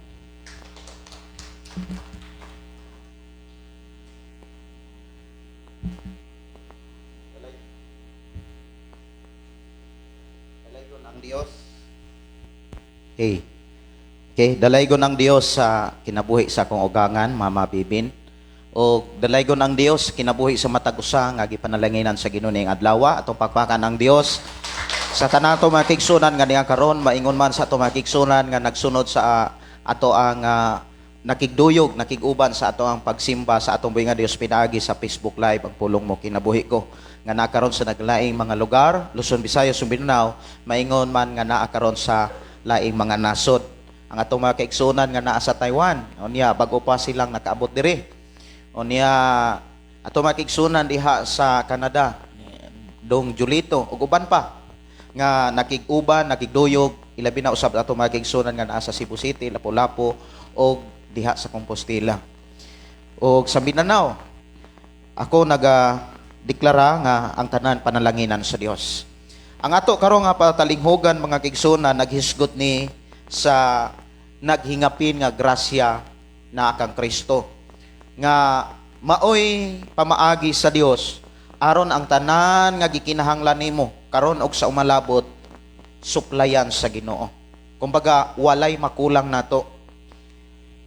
Dalaygon ang Dios. Okay. Okay, dalaygon ang Dios sa kinabuhi sa akong ugangan, Mama Bibin. O dalaygon ang Dios kinabuhi sa matag usa nga gipanalanginan sa Ginoo ning adlaw. Atong pakpakan ang Dios sa tanan ato mga kigsunan nga niya karon, maingon man sa ato mga kigsunan nga nagsunod sa ato ang nakigduyog, nakiguban sa ato ang pagsimba sa atong buhi nga Dios pinaagi sa Facebook Live ang pulong mo kinabuhi ko nga nakaron sa naglaing mga lugar, Luzon, Visayas ug Mindanao, maingon man nga naa karon sa laing mga nasod. Ang atong mga kaigsunan nga naa sa Taiwan, unya bago pa silang nakaabot diri. Unya atong mga kaigsunan diha sa Canada, Dong Julito ug uban pa nga nakig-uban, nakigduyog, ilabi na usab atong mga kaigsunan nga naa sa Cebu City, Lapu-Lapu ug diha sa Compostela. Og sa Mindanao, ako naga-deklara nga ang tanan panalanginan sa Dios. Ang ato karon nga patalinghugan mga kaigsunan naghisgot ni sa naghingapin nga grasya na kang Kristo nga maoy pamaagi sa Dios aron ang tanan nga gikinahanglan nimo karon og sa umalabot suplayan sa Ginoo. Kumbaga walay makulang nato.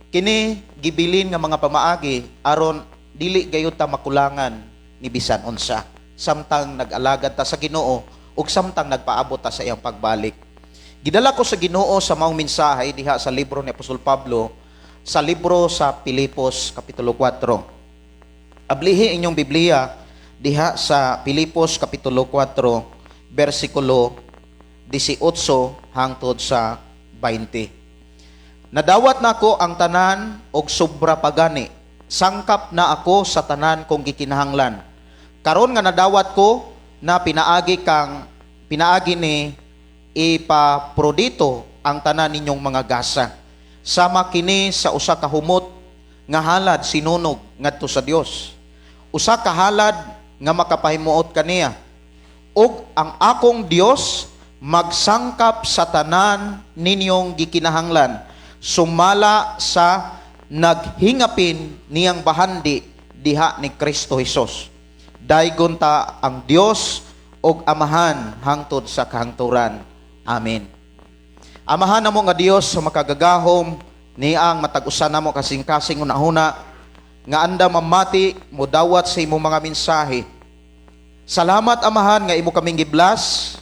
Kini gibilin nga mga pamaagi aron dili gayud ta makulangan ni bisan unsa samtang nag-alagad ta sa Ginoo ug samtang nagpaabot ta sa iyang pagbalik. Gidala ko sa Ginoo sa maong mensahe diha sa libro ni Apostol Pablo sa libro sa Pilipos kapitulo 4. Ablihi inyong Biblia diha sa Pilipos kapitulo 4 bersikulo 18 hangtod sa 20. Nadawat nako ang tanan og sobra pagani. Sangkap na ako sa tanan kong gikinahanglan. Karon nga nadawat ko na pinaagi ni Epaprodito ang tanan ninyong mga gasa. Sama kini sa usa ka humot nga halad sinunog ngadto sa Dios. Usa ka halad nga makapahimuot kaniya. Ug ang akong Dios magsangkap sa tanan ninyong gikinahanglan sumala sa naghingapin niyang bahandi diha ni Kristo Hesus. Daygon ta ang Dios ug Amahan hangtod sa kahangturan. Amen. Amahan namo nga Dios sa makagagahom niang matag usa namo kasing-kasing hunahuna nga anda mamati modawat sa imong mga mensahe. Salamat Amahan nga imo kaming giblas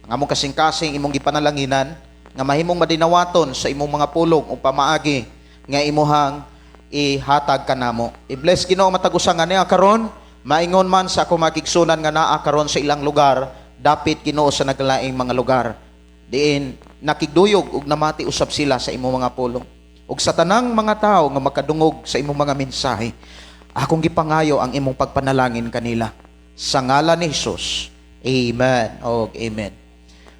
ang among kasing-kasing imong gipanalanginan nga mahimong madinawaton sa imong mga pulong o pamaagi nga imuhang ihatag kanamo. I-bless Ginoo matag usa nga niya karon, maingon man sa ako makigsunan nga naa karon sa ilang lugar, dapit Ginoo sa naglaing mga lugar. Diin nakigduyog ug namati usab sila sa imong mga pulong. Ug sa tanang mga tawo nga makadungog sa imong mga mensahe, akong gipangayo ang imong pagpanalangin kanila. Sa ngalan ni Hesus. Amen og amen.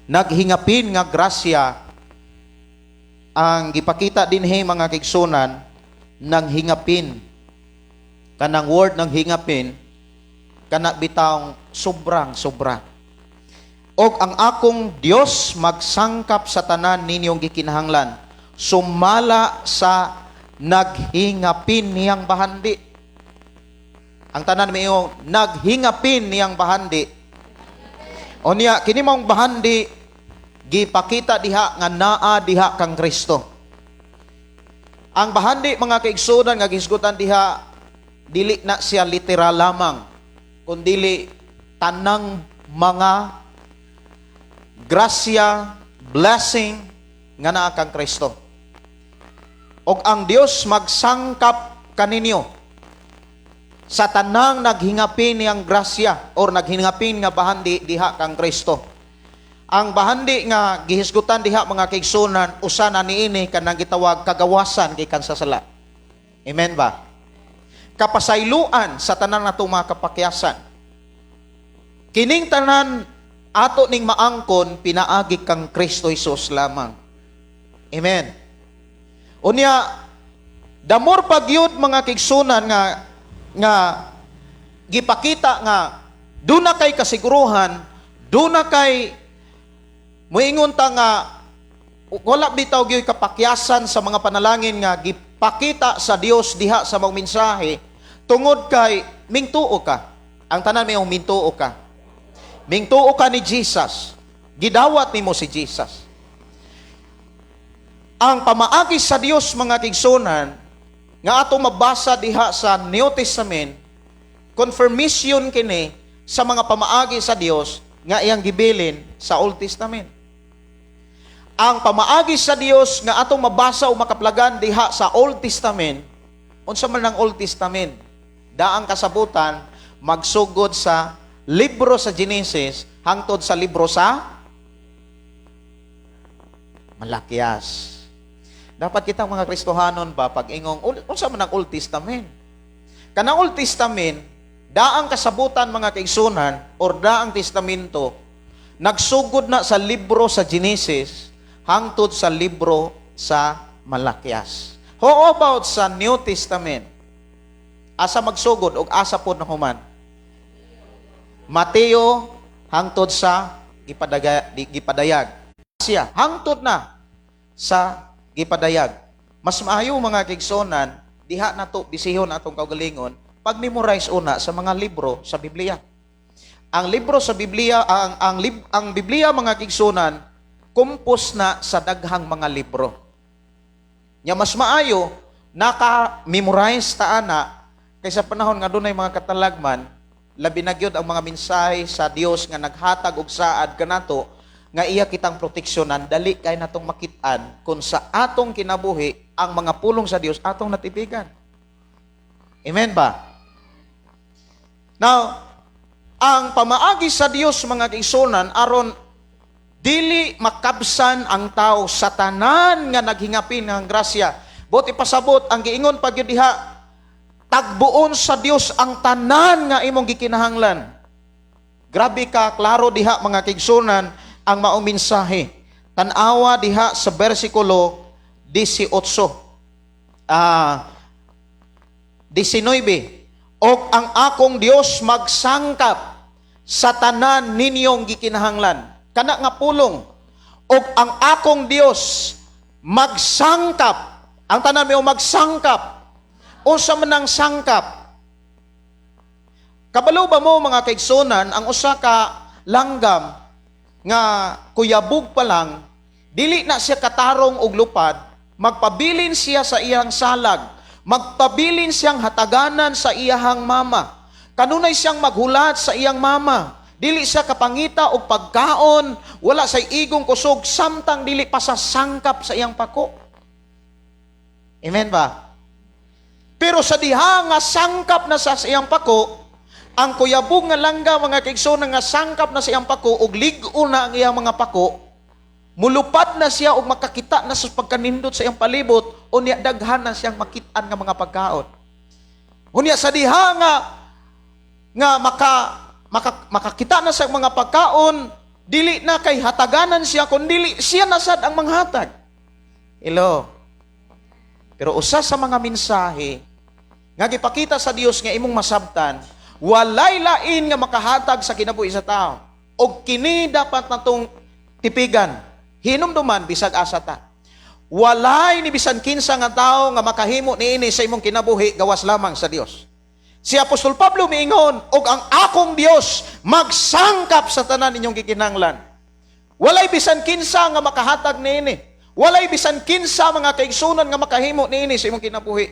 Naghingapin nga grasya ang gipakita dinhi mga kaigsunan ng hingapin. Kanang word ng hingapin kana bitawng sobrang sobra. Og ang akong Dios magsangkap sa tanan ninyong gikinahanglan sumala sa naghingapin niyang bahandi. Ang tanan miyo naghingapin niyang bahandi. O niya kini maong bahandi gipakita diha nga naa diha kang Kristo. Ang bahandi mga kaigsunan nga gihisgutan diha dili na siya literal lamang kundili tanang mga grasya, blessing nga naa kang Kristo. Og ang Dios magsangkap kaninyo sa tanang naghingapin niyang grasya or naghingapin nga bahandi diha kang Kristo. Ang bahandi nga gihisgutan diha mga kaigsunan usa na niini kanang gitawag kagawasan gikan sa sala. Amen ba? Kapasayloan sa tanan natong mga kapakyasan. Kining tanan ato ning maangkon pinaagi kang Kristo Jesus lamang. Amen. Unya, the more pa gyud, mga kaigsuonan, nga nga gipakita nga duna kay kasiguruhan, duna kay muingon ta nga wala bitaw gyud kapakyasan sa mga panalangin nga gipakita sa Dios diha sa mga mensahe tungod kay mingtuo ka. Ang tanan may mingtuo ka. Mingtuo ka ni Jesus. Gidawat nimo si Jesus. Ang pamaagi sa Dios, mga kaigsuonan, nga atong mabasa diha sa New Testament, confirmation kini sa mga pamaagi sa Dios nga iyang gibilin sa Old Testament. Ang pamaagi sa Dios nga atong mabasa o makaplagan diha sa Old Testament, unsa man ang Old Testament? Daang kasabutan, magsugod sa libro sa Genesis hangtod sa libro sa Malakias. Dapat kitang mga Kristohanon ba, pag ingong unsa man ang Old Testament? Kanang Old Testament, daang kasabutan, mga kaigsuonan, or daang testamento, nagsugod na sa libro sa Genesis hangtod sa libro sa Malakias. How about sa New Testament? Asa magsugod og asa pod nahuman? Mateo hangtod sa gipadayag. Siya hangtod na sa gipadayag. Mas maayo, mga kaigsuonan, diha nato bisihon atong kaugalingon pag-memorize una sa mga libro sa Biblia. Ang libro sa Biblia, ang Biblia, mga kaigsuonan, kumpos na sa daghang mga libro. Nya mas maayo naka-memorize ta ana kaysa panahon nga dunay mga katalagman, labi na gyud ang mga mensahe sa Dios nga naghatag og saad kanato nga iya kitang proteksyonan, dali kay natong makit-an kung sa atong kinabuhi ang mga pulong sa Dios atong natipigan. Amen ba? Now, ang pamaagi sa Dios, mga kaigsuonan, aron dili makabsan ang tao sa tanan nga naghingapin ng grasya. Buot ipasabot, ang giingon pa gyud diha, tagbuon sa Dios ang tanan nga imong gikinahanglan. Grabe ka klaro diha, mga kaigsuonan, ang maong mensahe. Tan-awa diha sa bersikulo 18. 19. "Og ang akong Dios magsangkap sa tanan ninyong gikinahanglan." Kana nga pulong, "Og ang akong Dios magsangkap." Ang tanan mo, magsangkap. Unsa man ang sangkap? Kabalo ba mo, mga kaigsuonan, ang usa ka langgam nga kuyabog pa lang, dili na siya katarong og lupad, magpabilin siya sa iyang salag, magpabilin siyang hataganan sa iyahang mama. Kanunay siyang maghulat sa iyang mama. Dili siya kapangita og pagkaon, wala say igong kusog samtang dili pa sa sangkap sa iyang pako. Amen ba? Pero sa diha nga sangkap na sa iyang pako, ang kuyabog nga langga, mga kaigsoon, nga sangkap na sa iyang pako ug lig-o na ang iyang mga pako, mulupad na siya ug makakita na sa pagkanindot sa iyang palibot, unya daghan na siyang makit-an nga mga pagkaon. Unya sa diha nga nga maka, maka makakita na sa mga pagkaon, dili na kay hataganan siya kun dili siya na sad ang manghatag. Hello. Pero usa sa mga mensahe nga gipakita sa Dios nga imong masabtan, walay lain nga makahatag sa kinabuhi sa tao. Og kini dapat natong tipigan. Hinumduman bisag asa ta. Walay ni bisan kinsa nga tao nga makahimo niini sa imong kinabuhi gawas lamang sa Dios. Si Apostol Pablo miingon, "Og ang akong Dios magsangkap sa tanan ninyong gikinahanglan." Walay bisan kinsa nga makahatag niini. Walay bisan kinsa, mga kaigsuonan, nga makahimo niini sa imong kinabuhi.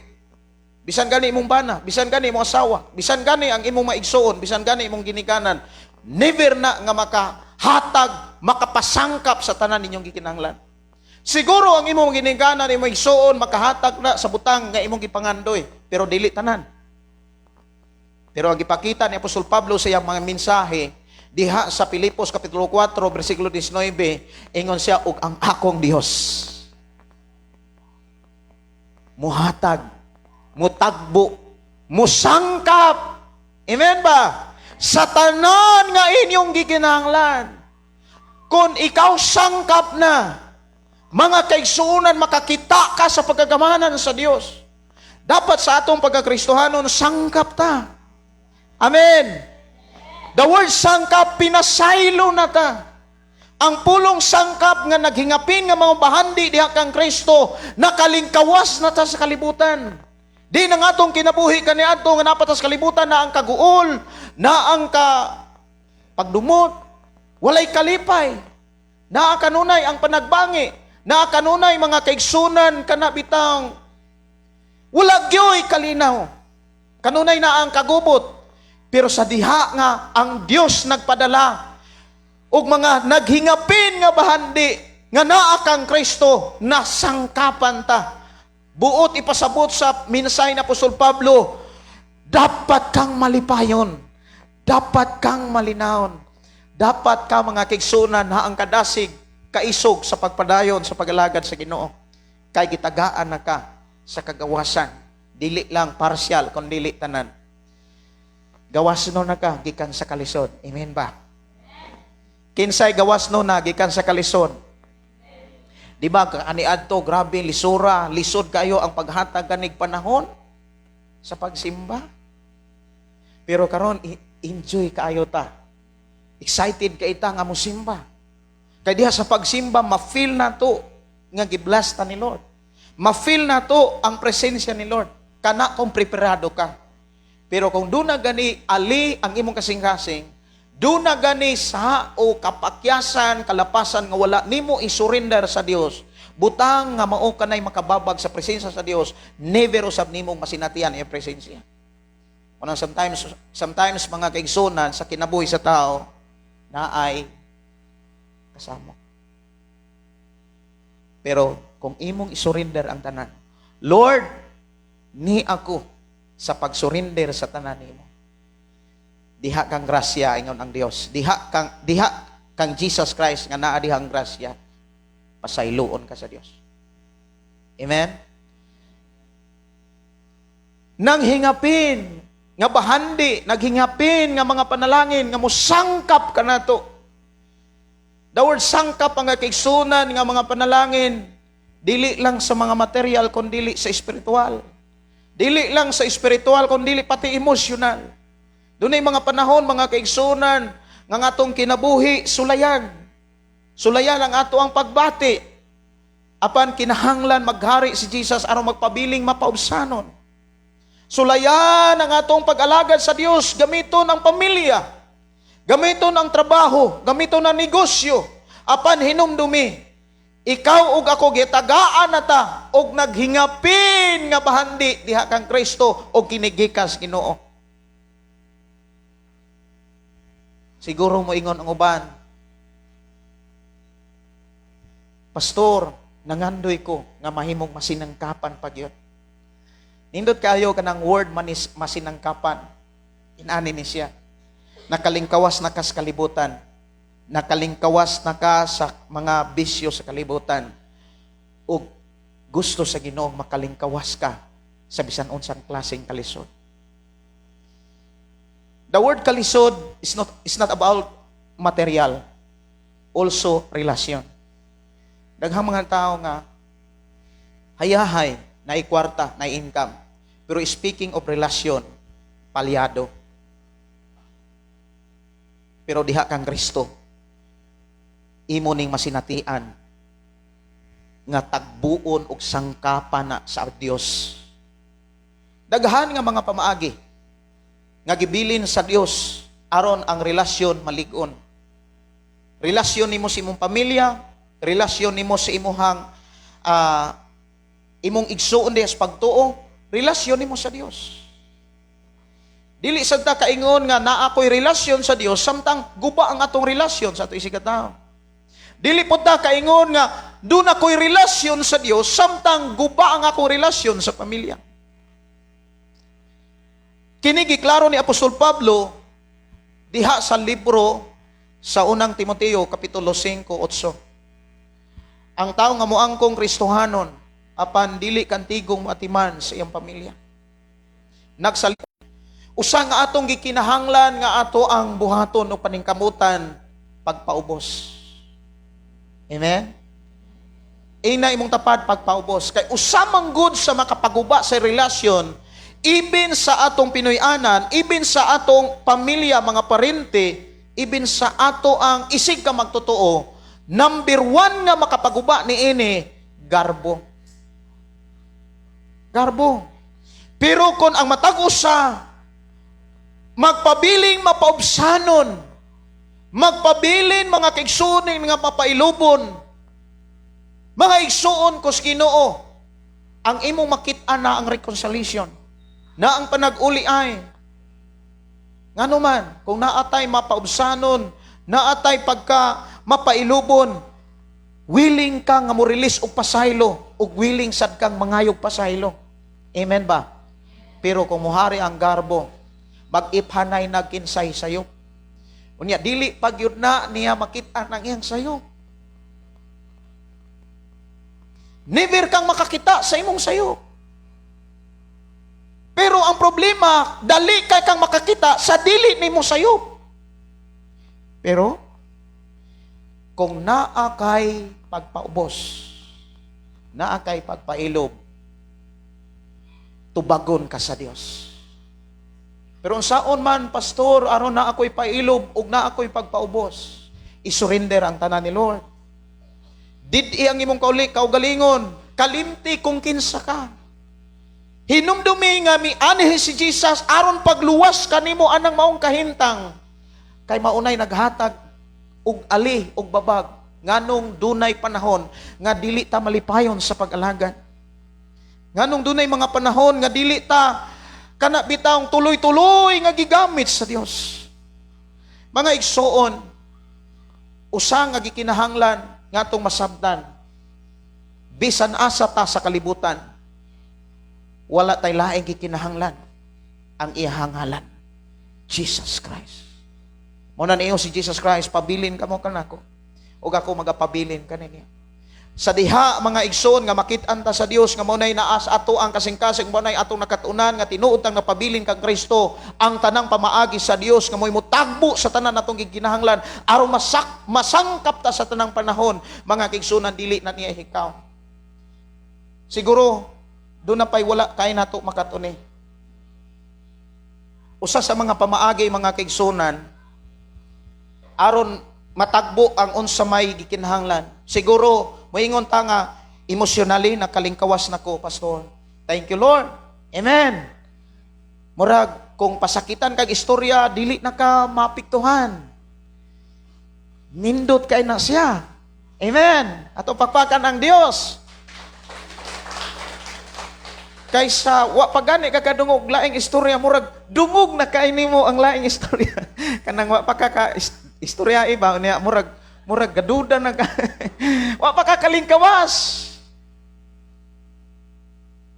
Bisan gani imong bana, bisan gani imong asawa, bisan gani ang imong maigsuon, bisan gani imong ginikanan, never na nga makahatag, makapasangkap sa tanan ninyong gikinahanglan. Siguro ang imong ginikanan, imong igsuon, makahatag na sa butang nga imong gipangandoy, pero dili tanan. Pero ang gipakita ni Apostol Pablo sa iyang mga mensahe diha sa Filipos kapitulo 4 bersikulo 19, ingon siya, "Og ang akong Dios muhatag, mutagbo, musangkap." Amen ba? Sa tanan nga inyong gikinahanglan. Kung ikaw sangkap na, mga kaigsuonan, makakita ka sa pagkagamanan sa Dios. Dapat sa atong pagkakristohanon, sangkap ta. Amen. The word sangkap, pinasaylo na ta. Ang pulong sangkap nga naghingapin nga mga bahandi diha kang Kristo, nakalingkawas na ta sa kalibutan. Di na nga atong kinabuhi kaniadto nga naa pa ta sa kalibutan na ang kaguol, na ang ka pagdumot, walay kalipay. Naa kanunay ang panagbangi, naa kanunay, mga kaigsunan, kana bitang wala gyoy kalinaw. Kanunay na ang kagubot. Pero sa diha nga ang Dios nagpadala og mga naghingapin nga bahandi nga naa kang Kristo, nasangkapan ta. Buot ipasabot sa mensahe ni Apostol Pablo, dapat kang malipayon. Dapat kang malinawon. Dapat ka, mga kaigsunan, na ang kadasig, kaisog sa pagpadayon sa pag-alagad sa Ginoo. Kay gitagaan na ka sa kagawasan. Dili lang partial, kun dili tanan. Gawas no na ka gikan sa kalisod. Amen ba? Kinsay gawas no na gikan sa kalisod? Di ba ani adto, grabe lisura, lisod kayo ang paghatag kanig panahon sa pagsimba. Pero karon enjoy kaayo ta. Excited kay ta nga mosimba. Kay diha sa pagsimba, ma-feel na to nga gibless ta ni Lord. Ma-feel na to ang presensya ni Lord. Kana kung preparado ka. Pero kung duna gani ali ang imong kasing-kasing, duna gani sa o kapakyasan, kalapasan nga wala nimo i-surrender sa Dios, butang nga mao kanay makababag sa presensya sa Dios, never usab nimong masinatian ang presensya. Unang sometimes, mga kaigsunan, sa kinabuhi sa tao na ay kasama. Pero kung imong isurrender ang tanan, "Lord, ni ako sa pagsurrender sa tanan nimo." Diha kang grasya, ingon ang Dios. Diha kang Jesus Christ nga naa dihang grasya. Pasayloon ka sa Dios. Amen. Nang hingapin nga bahandi, naghingapin nga mga panalangin nga musangkap ka nato. The word sangkap, ang kaigsunan nga mga panalangin, dili lang sa mga material kun dili sa espiritual. Dili lang sa espiritual kun dili pati emosyonal. Dunay mga panahon, mga kaigsunan, nga atong kinabuhi sulayan. Sulayan ang ato ang pagbati. Apan kinahanglan maghari si Jesus aron magpabiling mapaubsanon. Sulayan ang atong pag-alagad sa Dios, gamiton ang pamilya, gamiton ang trabaho, gamiton ang negosyo. Apan hinumdumi, ikaw ug ako gitagaan na ta og naghingapin nga bahandi diha kang Kristo og kinigikas Ginoo. Siguro mo ingon ang uban, "Pastor, nangandoy ko nga mahimong masinangkapan pa gyud." Nindot kayo kanang word manis, masinangkapan. Inani ni siya. Nakalingkawas na kas kalibutan. Nakalingkawas na ka sa mga bisyo sa kalibutan. O gusto sa Ginoo makalingkawas ka sa bisan unsang klaseng kalisod. The word kalisod is not about material, also relasyon. Daghang mga tao nga hayahay, na kwarta, na income. Pero speaking of relasyon, palyado. Pero diha kang Kristo, imo ning masinatian nga tagbuon og sangkapan na sa Dios. Daghan nga mga pamaagi nga gibilin sa Dios aron ang relasyon malig-on. Relasyon nimo sa imong pamilya, relasyon nimo sa imuhang imong igsuon diha sa pagtuo, relasyon nimo sa Dios. Dili sad ta kaingon nga naa ko'y relasyon sa Dios samtang guba ang atong relasyon sa ato isig ka. Dili pod ta kaingon nga duna ko'y relasyon sa Dios samtang guba ang akong relasyon sa pamilya. Kini giklaro ni Apostol Pablo diha sa libro sa Unang Timoteo kapitulo 5:8. Ang tao nga moangkong Kristohanon apan dili kantigong moatiman sa iyang pamilya. Nagsali. Usa nga atong gikinahanglan nga ato ang buhaton o paningkamutan, pagpaubos. Amen? Ina imong tapad, pagpaubos. Kay usa man gud sa makapaguba sa relasyon, ibin sa atong Pinoy-anan, ibin sa atong pamilya, mga parente, ibin sa ato ang isig ka magtotoo, number one nga makapaguba ni ini, garbo. Garbo. Pero kung ang matag usa magpabiling mapaubsanon, magpabilin, mga kaigsuonan, nga mapailubon, mga igsuon ko sa Ginoo, ang imong makit-an na ang reconciliation, na ang panag-uli ay. Ngano man, kung naatay mapaubsanon, naatay pagka mapailubon, willing ka nga mo release og pasaylo, ug willing sad kang mangayog pasaylo. Amen ba? Pero kung muhari ang garbo, mag-iphanay nagkinsay sayo. Unya, dili pag yun na niya makita ng iyang sayo. Never kang makakita sa imong sayo. Pero ang problema, dali kay kang makakita sa dili nimo sayo. Pero kung naa kay pagpaubos, naa kay pagpailob, tubagon ka sa Dios. Pero unsaon man, pastor, aron na ako'y pailob ug na ako'y pagpaubos, isurrender ang tanan ni Lord. Did-i ang imong kauli, kaugalingon, kalimti kung kinsa ka. Hinumdumi nga mianhi si Jesus aron pagluwas kanimo anang maong kahintang. Kay maunay naghatag og ali og babag nganong dunay panahon nga dili ta malipayon sa pag-alagad. Nganong dunay mga panahon nga dili ta kana bitawng tuloy-tuloy nga gigamit sa Dios. Mga igsoon, usa nga gikinahanglan nga atong masabtan, bisan asa ta sa kalibutan, wala tay laing gikinahanglan, ang iyahang ngalan, Jesus Christ. Mo na niyo si Jesus Christ, pabilin kamo kanako, ug ako magapabilin kaninyo. Sa diha, mga igsoon, nga makit-an ta sa Dios nga mo nay naa sa ato ang kasing-kasing, mo nay atong nakatunan nga tinuod tang napabilin kang Kristo, ang tanang pamaagi sa Dios nga mo'y motagbo sa tanan natong gikinahanglan aron masangkap ta sa tanang panahon, mga kaigsuonan, dili na niya hikaw. Siguro doon na pa'y wala kay nato makatuni. Usa sa mga pamaagi, mga kaigsuonan, aron matagbo ang unsa may gikinahanglan. Siguro moingon ta nga emotionally nakalingkawas nako, pastor. Thank you, Lord. Amen. Murag kung pasakitan kag istorya, dili na ka mapiktuhan. Nindot kay na siya. Amen. Ato pakpakan ang Dios. Kaysa wa pa gani ka kadungog laing istorya, murag dungog na kay nimo ang laing istorya. Kanang wa pa ka istorya iba niya, murag gaduda na ka. Wa pa ka kalingkawas.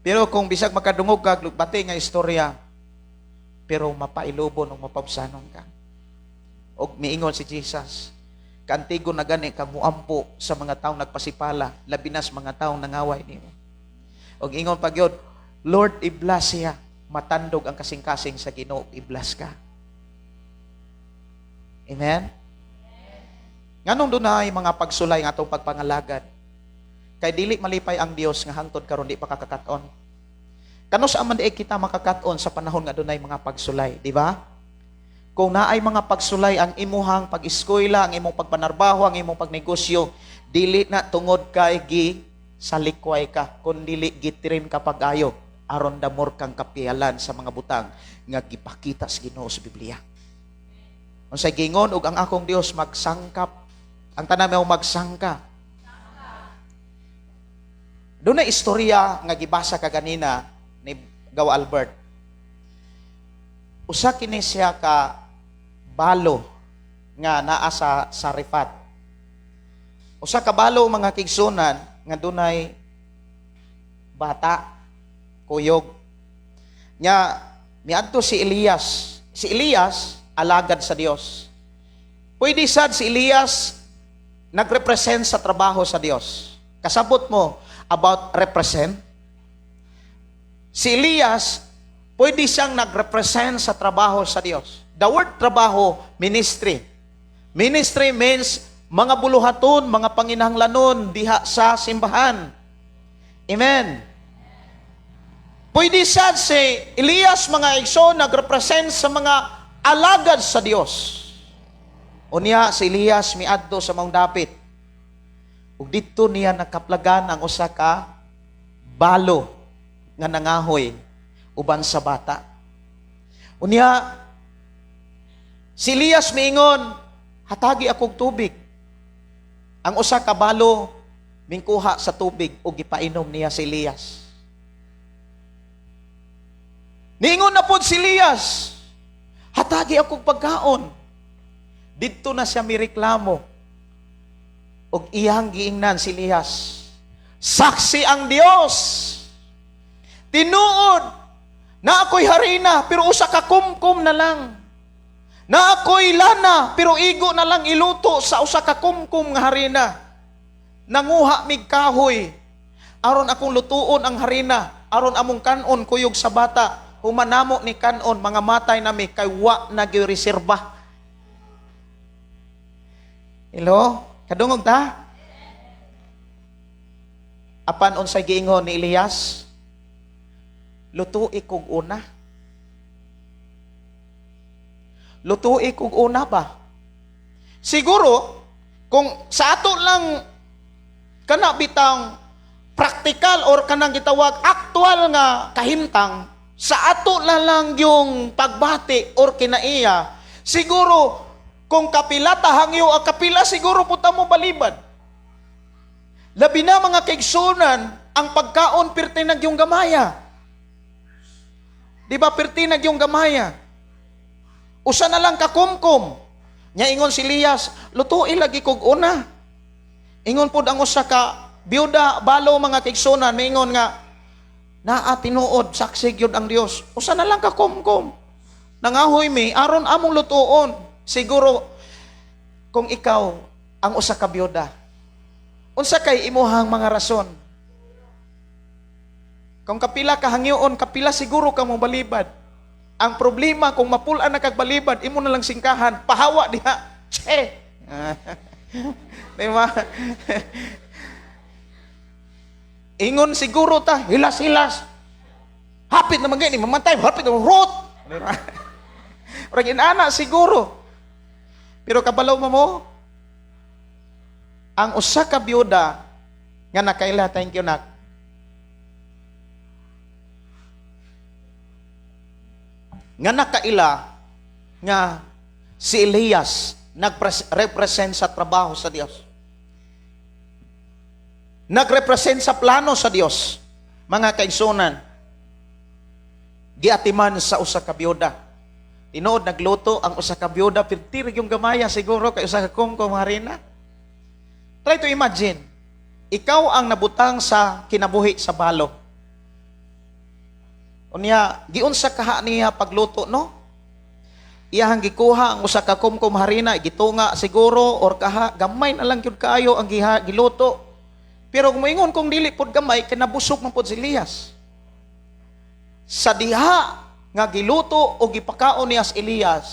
Pero kung bisag makadungog ka bati nga istorya, pero mapailubon o mapabsanon ka. Og miingon si Jesus, kantigo na gani kang muampo sa mga taong nagpasipala, labi na sa mga taong nangaway nimo. Og ingon pa gyud, Lord, i-bless siya. Matandog ang kasing-kasing sa Ginoo, i-bless ka. Amen? Nganong dunay mga pagsulay nga atong pagpangalagad? Kay dili malipay ang Dios nga hangtod karon di pa kakakat-on. Kanus man di kita makakaton sa panahon nga dunay mga pagsulay, di ba? Kung naay mga pagsulay ang imuhang pag-eskwela, ang imong pagpanarbaho, ang imong pagnegosyo, dili na tungod kay gi salikway ka, kun dili gitrim ka pag-ayo, aron damor kang kapiyalan sa mga butang nga gipakita sa Ginoo sa Biblia. Unsay gingon og ang akong Dios magsangkap, ang tanan mo magsangka. Doon na istorya nga gibasa ka ganina ni Gawa Albert. Usa kini siya ka balo nga naa sa Sarifat. Usa ka balo, mga kigsunan, nga dunay bata kuyog. Nya miadto si Elias. Si Elias alagad sa Dios. Pwede sad si Elias nagrepresent sa trabaho sa Dios. Kasabot mo about represent? Si Elias Pwede siyang nagrepresent sa trabaho sa Dios. The word trabaho, ministry. Ministry means mga buluhaton, mga panginahanglanon diha sa simbahan. Amen. Pwede sad si Elias, mga igsoon, nagrepresent sa mga alagad sa Dios. Unya si Elias miadto sa maong dapit. Ug didto niya nakaplagan ang usa ka balo nga nangahoy uban sa bata. Unya si Elias miingon, "Hatagi akong tubig." Ang usa ka balo mingkuha sa tubig ug gipainom niya si Elias. Niingon na pod si Elias, "Hatagi akong pagkaon." Didto na siya mireklamo. Ug iyang giingnan si Elias, "Saksi ang Dios. Tinuod na ako'y harina, pero usa ka kumkum na lang. Na ako'y lana, pero igo na lang iluto sa usa ka kumkum nga harina. Nanguha mig kahoy aron akong lutuon ang harina, aron among kanon kuyog sa bata. Human namo ni kanon, mga matay nami kay wa na gyud reserba." Hello? Kadungog ta? Apan unsay giingon ni Elias? "Lutui kog una." Lutui kog una ba? Siguro, kung sa ato lang kana bitang praktikal or kanang gitawag aktual nga kahimtang, sa ato na lang yung pagbati or kinaiya, siguro kung kapila tahangyo, ang kapila siguro punta mo balibad. Labi na, mga kaigsunan, ang pagkaon pirti nag yung gamaya. Di ba pirti nag yung gamaya? Usa na lang kakumkum. Nya ingon si Elias, "Lutuin lagi kog una." Ingon pod ang usa ka biyuda balo, mga kaigsunan, maingon nga, "Naa tinuod, saksi gyud ang Dios. Usa na lang ka kumkum. Nangahoy mi aron among lutuon." Siguro kung ikaw ang usa ka biyuda, unsa kay imuhang mga rason? Kung kapila ka hangyoon, kapila siguro ka mo balibad. Ang problema, kung mapul-an na kag balibad, imo na lang singkahan, pahawa diha. Che! Di ba? Ingon siguro ta, "Hilas-hilas. Hapit naman gani, mamatay, hapit naman, rot." Di ba? Murag inana siguro. Pero kabalo mo mo, ang usa ka biyuda nga nakaila, thank you, nak. Nga nakaila nga si Elias nagrepresent sa trabaho sa Dios. Nagrepresent sa plano sa Dios. Mga kaigsunan, giatiman sa usa ka biyuda. Tinuod nagluto ang usa ka biyuda, pirti yung gamaya siguro kay usa ka kumkum harina. Try to imagine, ikaw ang nabutang sa kinabuhi sa balo. Unya, giunsa kaha niya pagluto, no? Iyahang gikuha ang usa ka kumkum harina, gitunga siguro or kaha, gamay na lang gyud kaayo ang giluto. Pero kung moingon kung dili pod gamay, kay nabusog man pod si Elias. Sa diha nga giluto o gipakaon niya si Elias,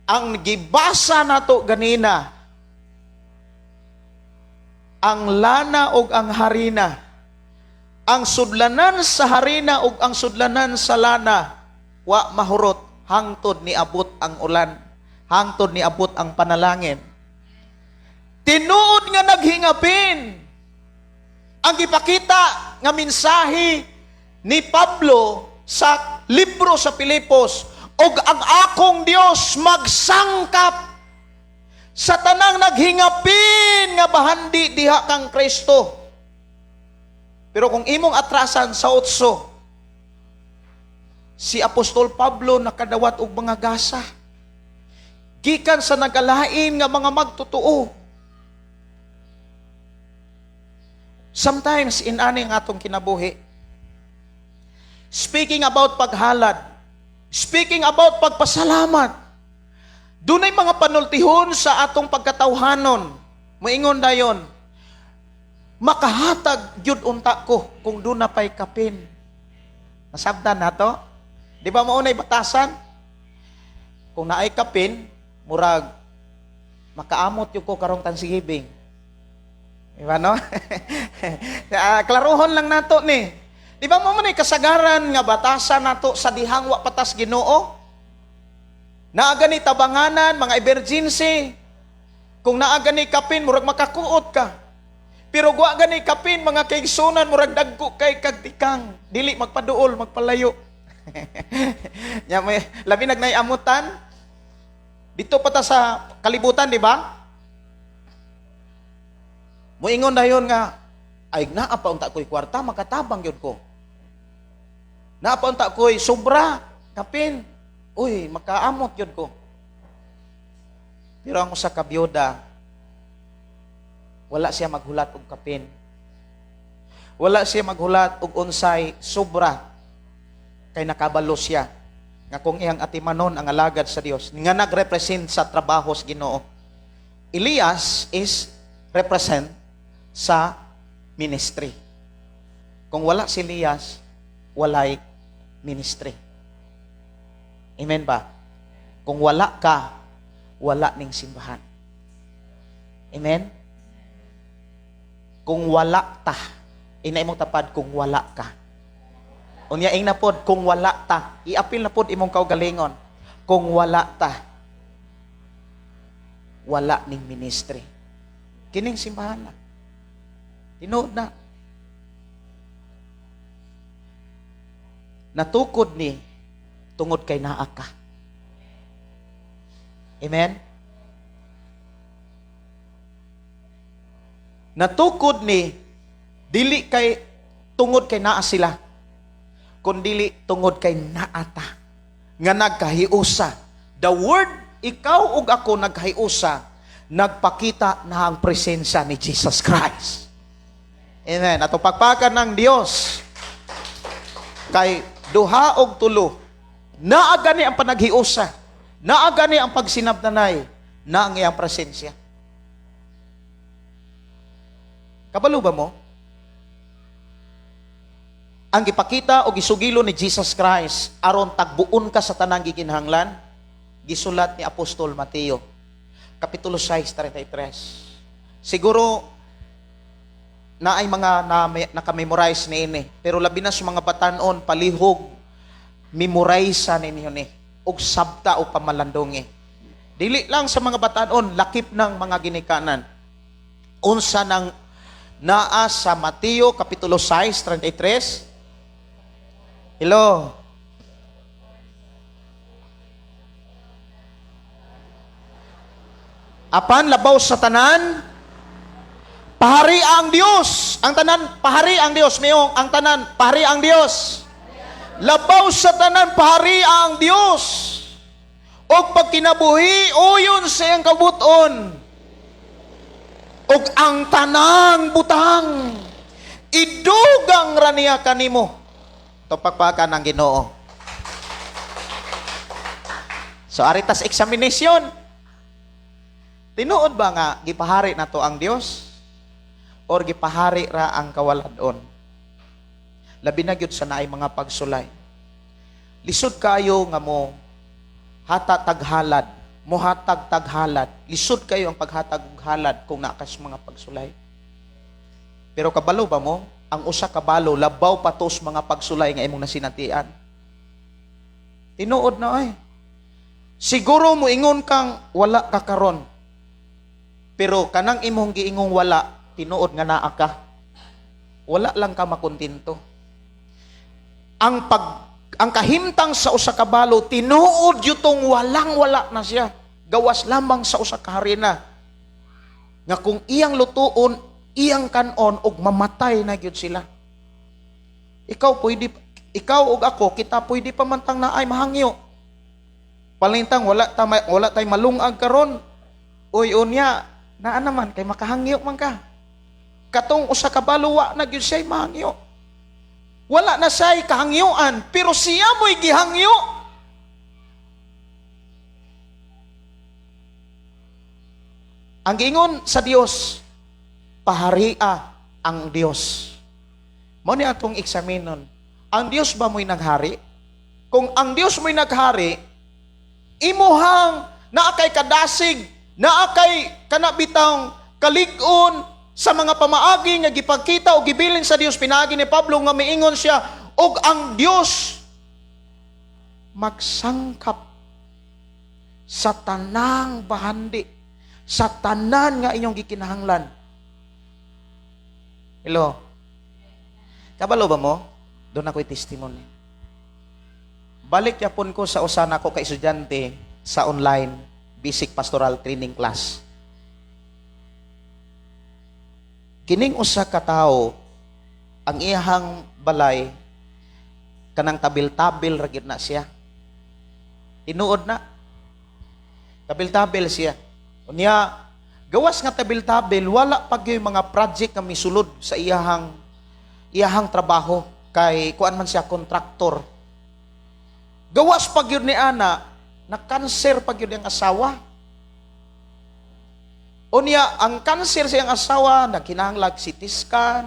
ang gibasa nato ganina, ang lana og ang harina, ang sudlanan sa harina ug ang sudlanan sa lana, wa mahurot hangtod niabot ang ulan, hangtod niabot ang panalangin. Tinuod nga naghingapin ang gipakita nga mensahe ni Pablo sa libro sa Pilipos, "Og ang akong Dios magsangkap sa tanang naghingapin nga bahandi diha kang Kristo." Pero kung imong atrasan sa otso, si Apostol Pablo nakadawat og mga gasa gikan sa nagalain nga mga magtotoo. Sometimes inani ang atong kinabuhi. Speaking about paghalad, speaking about pagpasalamat, dunay mga panultihon sa atong pagkatawhanon. Moingon dayon, "Makahatag gyud unta ko kung duna pay kapin." Nasabtan nato? Di ba mao nay batasan? Kung naay kapin, murag makaamot yung ko karong Thanksgiving. Di ba, no? Klarohon lang nato ni. Di ba mao man kasagaran nga batasan nato sa dihang wa patas Ginoo? Naa gani tabanganan, mga emergency. Kung naa gani kapin, murag makakuot ka. Pero wa gani kapin, mga kaigsunan, murag dagko kay kagtikang. Dili magpaduol, magpalayo. Nya may labi nagnay amutan. Dito pa ta sa kalibutan, di ba? Moingon dayon nga ay naa pa unta ko'y kwarta, makatabang gyud ko. Naa pa unta ko'y sobra, kapin. Uy, makaamot gyud ko. Pero ang usa ka biyuda, wala siya maghulat og kapin. Wala siya maghulat og unsay sobra kay nakabalo siya nga kung iyang atimanon ang alagad sa Dios nga nagrepresent sa trabaho sa Ginoo. Elias is represent sa ministry. Kung wala si Elias, walay ministry. Amen ba? Kung wala ka, wala ning simbahan. Amen? Kung wala ta, ina imong tapad kung wala ka. Unya ing na pod kung wala ta, iapil na pod imong kaugalingon. Kung wala ta, wala ning ministry. Kining simbahan na. Tinuod na. Natukod ni tungod kay naa ka. Amen? Natukod ni dili kay tungod kay naa sila, kundili tungod kay naa ta nga nagkahiusa. The word ikaw ug ako nagkahiusa, nagpakita na ang presensya ni Jesus Christ. Amen. Ato pagpakan ng Dios kay duha og tulo, naa gani ang panaghiusa, naa gani ang pagsinabtanay, naa ang iyang presensya. Kabalo ba mo? Ang gipakita o gisugilo ni Jesus Christ aron tagbuon ka sa tanang gikinahanglan, gisulat ni Apostol Mateo, Kapitulo 6:33. Siguro na ay mga naka-memorize niini, pero labi na sa mga batan-on, palihog, memorize sa ninyo ni, og sabta o pamalandongi. Dili lang sa mga batan-on, lakip ng mga ginikanan. Unsa nang naa sa Mateo Kapitulo 6:33? Hello? Apan labaw sa tanan, pahari ang Dios. Ang tanan, pahari ang Dios. Mayong, ang tanan, pahari ang Dios. Labaw sa tanan, pahari ang Dios. Og pagkinabuhi, uyon sa iyang kabuton. Og ang tanang butang, idugang ra niya kanimo. Tupakpakan ng Ginoo. So aritas examination. Tinuod ba nga gipahari na to ang Dios or gipahari ra ang kawaladon? Labi na gyud sa naay mga pagsulay. Lisod kayo nga mo hata taghalad, mo hatag taghalad. Lisod kayo ang paghatag og halad kung naa kas mga pagsulay. Pero kabalo ba mo? Ang usa ka balo labaw pa tos mga pagsulay nga imong nasinatian. Tinuod na ay. Siguro moingon kang wala ka karon. Pero kanang imong giingong wala, tinuod nga naa ka. Wala lang ka makontento. Ang kahimtang sa usa ka balo, tinuod yutong walang-wala na siya. Gawas lamang sa usa ka harina. Nga kung iyang lutuon, iyang kanon og mamatay na gyud sila. Ikaw pwede, ikaw og ako, kita pwede pa man tang naay mahangyo. Palintang wala tay malungag karon. Uy unya, naa naman kay makahangyo man ka. Katong usa ka balo wa na gyud siya mahangyo. Wala na siya'y kahangyuan, pero siya mo'y gihangyo. Ang giingon sa Dios, paharia ang Dios. Mao ni atong eksaminon. Ang Dios ba mo'y naghari? Kung ang Dios mo'y naghari, imuhang naa kay kadasig, naa kay kanabitang kalig-on sa mga pamaagi nga gipakita o gibilin sa Dios pinaagi ni Pablo nga miingon siya og ang Dios magsangkap sa tanang bahandi, sa tanan nga inyong gikinahanglan. Hello. Kabalo ba mo? Doon ako'y testimony. Balik yapon ko sa usa nako ka estudyante sa online basic pastoral training class. Kining usa ka tawo, ang iyahang balay kanang tabil-tabil ra gyud na siya. Tinuod na. Tabil-tabil siya. Unya, gawas nga tabil-tabil, wala pa gyud mga project nga misulod sa iyahang trabaho kay kuan man siya, kontraktor. Gawas pa gyud ni ana, na cancer pa gyud ang asawa. Unya, ang cancer sa iyang asawa, nagkinahanglag CT scan,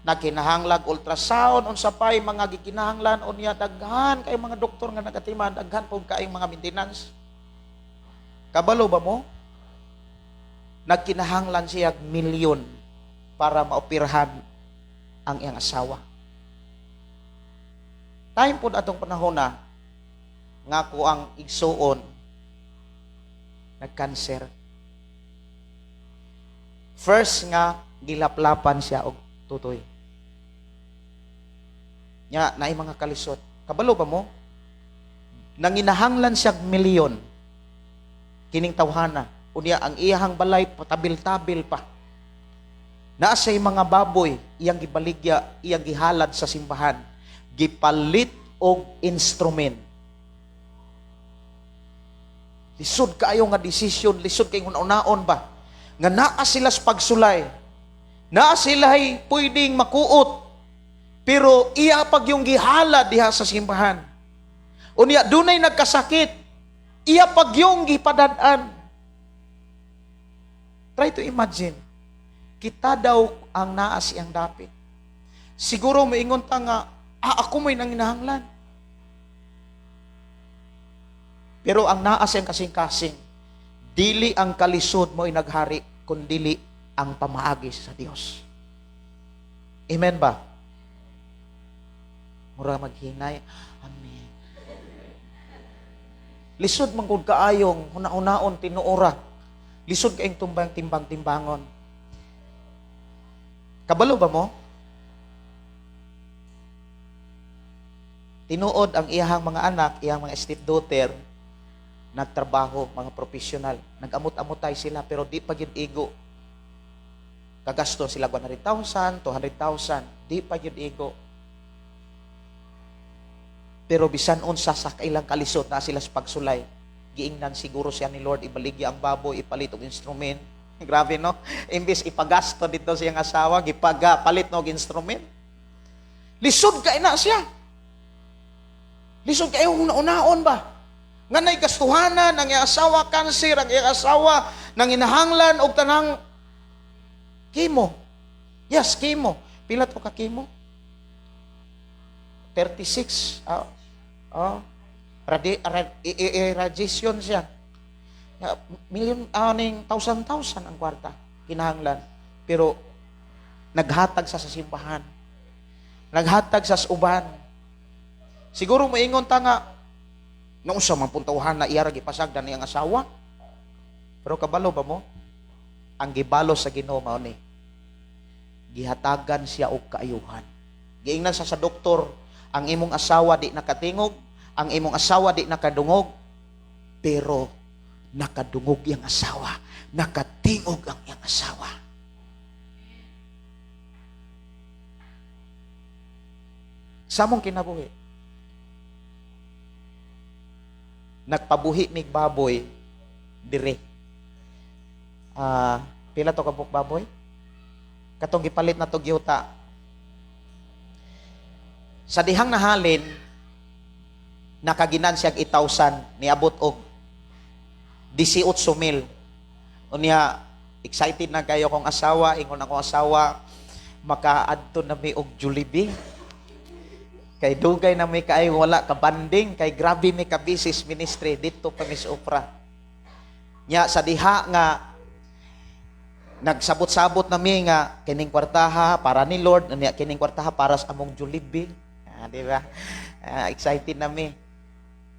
nagkinahanglag ultrasound, unsa pay mga gikinahanglan. Unya daghan kay mga doktor nga nagatiman, daghan pud kaayong mga maintenance. Kabalo ba mo? Nagkinahanglan siya milyon para maoperahan ang iyang asawa. Time pod atong panahon na nga ko ang igsuon nagkanser. First nga gilaplapan siya og tutoy. Nya naay mga kalisod. Kabalo ba mo? Nanginahanglan siya milyon kining tawhana. Unya ang iyahang balay patabil-tabil pa. Naa say mga baboy iyang gibaligya, iyang gihalad sa simbahan, gipalit og instrument. Lisod kaayo nga desisyon, lisod kay una-unaon ba? Nga naa sila sa pagsulay. Naa sila'y pwedeng makuot. Pero iya pag yung gihalad diha sa simbahan. Unya dunay nagkasakit, iya pag yung gipadad-an. Try to imagine, kita daw ang naa siyang dapit. Siguro moingon ta nga, ako mo'y nanginahanglan. Pero ang naa siyang kasing-kasing, dili ang kalisod mo'y naghari, kundili ang pamaagi sa Dios. Amen ba? Mura maghinay. Amen. Lisod man gud kaayong huna-hunaon tinuora. Lisod kaayong tumbang timbang-timbangon. Kabalo ba mo? Tinuod ang iyahang mga anak, iyang mga stepdaughter, nagtrabaho, mga professional. Nag-amot-amotay sila, pero di pa gyud igo. Kagasto sila 100,000, 200,000, di pa gyud igo. Pero bisan unsa sa kailang kalisod na sila sa pagsulay, giingnan siguro siya ni Lord, ibaligya ang baboy, ipalit og instrument. Grabe, no? Imbis ipagasto dito siyang asawa, gipaga palit og instrument. Lisod kay na siya. Lisod kay una-unaon ba? Nga nay gastuhanan ang iyang asawa kanser, ang iyang asawa nanginahanglan og tanang chemo. Yes, chemo. Pila to ka chemo? 36. Radiation siya. Ya, million, ning thousand, thousand ang kwarta kinahanglan. Pero naghatag sa simbahan. Naghatag sa uban. Siguro moingon ta nga naunsa man pun tawhan na iyara gipasagdan niyang asawa. Pero kabalo ba mo? Ang gibalo sa Ginoo mao ni gihatagan siya og kaayuhan. Giingnan sa doktor, ang imong asawa di nakatingog, ang imong asawa di nakadungog, pero nakadungog iyang asawa, nakatingog ang iyang asawa. Sa among kinabuhi, nagpabuhi mig baboy dire. Pila to kabuk baboy? Katong gipalit na to gyuta. Sa dihang nahalin, nakaginan siyag 8,000, niabot og 18,000. Unya, excited na kayo kong asawa, ingon akong asawa, makaadto na mi og Jollibee. Kay dugay na may kaayo wala ka banding, kay grabe may ka busy ministry dito pa Miss Oprah. Nya sa diha nga nagsabot-sabot na mi nga kining kwartaha para ni Lord, nya kining kwartaha para sa among Jollibee. Ah, di ba? Ah, excited na mi.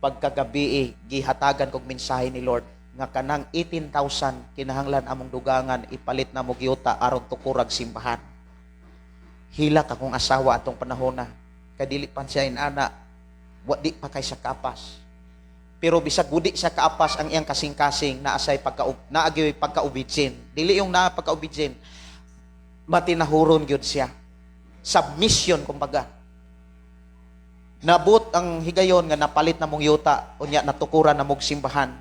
Pagkagabi eh, gihatagan kog mensahe ni Lord nga kanang 18,000 kinahanglan among dugangan ipalit na mo giyuta aron tukurag simbahan. Hilak akong asawa atong panahon na. Kay dili pa siya inana, wa di pa kay sa kapas. Pero bisag gudi sa kaapas ang iyang kasing-kasing naasay pagka naagyoy pagka-obedient. Dili yung naa pagka-obedient, matinahuron gyud siya. Submission kumbaga. Nabot ang higayon nga napalit na mong yuta unya natukuran na mong simbahan.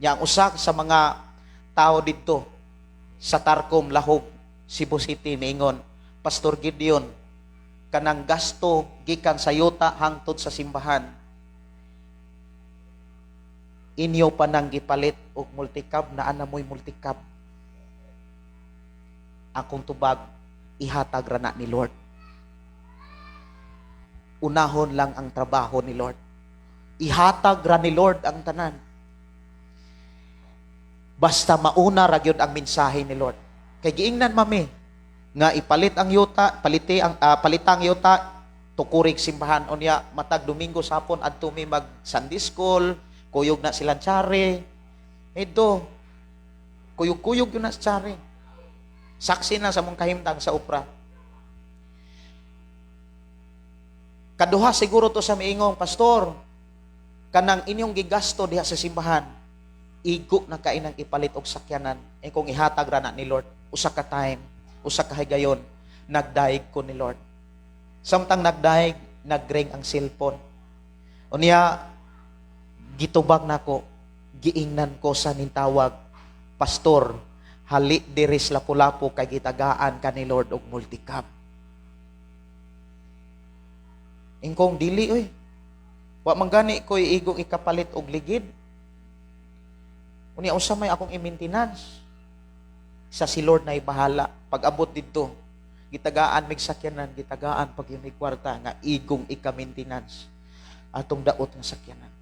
Nya ang usa sa mga tao didto sa Tarcom, Lahug, Cebu City niingon, Pastor Gideon, kanang gasto gikan sa yuta hangtod sa simbahan, inyo pa nang gipalit og multicab, naa na mo'y multicab. Akong tubag, ihatag ra na ni Lord. Unahon lang ang trabaho ni Lord. Ihatag ra ni Lord ang tanan. Basta mauna ra gyud ang mensahe ni Lord. Kay giingnan mami nga ipalit ang yuta, paliti ang palitang yuta, tukurig simbahan unya matag Domingo sa hapon adto mi mag Sunday school, kuyog na silang tsare. Ito, kuyog-kuyog yun na sa tsare. Saksi na sa mong kahimtang sa Opra. Kaduha siguro to sa miingong, Pastor, kanang inyong gigasto diha sa simbahan, igo na kainang ipalit og sakyanan. E kung ihatag ra na ni Lord, usa ka time, usa ka higayon, nagdaig ko ni Lord. Samtang nagdaig, nagring ang cellphone. Unya, gitubag nako, giingnan ko sa nintawag, Pastor, hali diris Lapu-Lapu kay gitagaan ka ni Lord og multicab. Ingkong dili oy. Wa man gani ko'y igong ikapalit og ligid. Unya unsa may akong i-maintenance? Sa si Lord na ibahala. Pag-abot didto, gitagaan mig sakyanan, gitagaan pag yun may kwarta nga igong ika-maintenance atong daot nga sakyanan.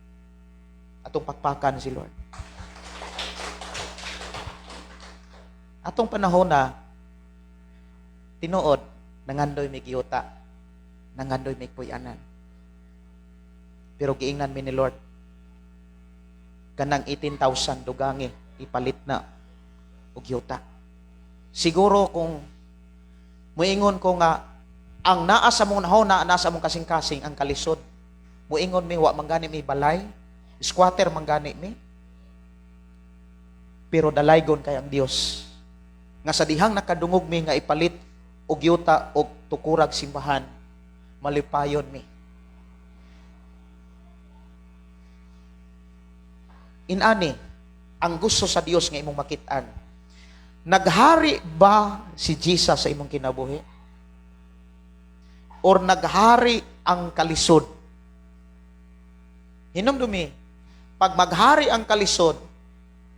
Atong pakpakan si Lord. Atong panahon na tinuod nangandoy mig yuta, nangandoy mig puy-anan. Pero giingnan mi ni Lord, kanang 18,000 dugangi ipalit na og yuta. Siguro kung muingon ko nga ang naa sa mong nahona, naa sa mong kasing-kasing ang kalisod. Muingon mi wa man gani mi balay, squatter man gani mi. Pero dalaygon kay ang Dios nga sa dihang nakadungog mi nga ipalit og yuta og tukurag simbahan, malipayon mi. Inani ang gusto sa Dios nga imong makit-an. Naghari ba si Jesus sa imong kinabuhi? Or naghari ang kalisod? Hinumdumi, pag maghari ang kalisod,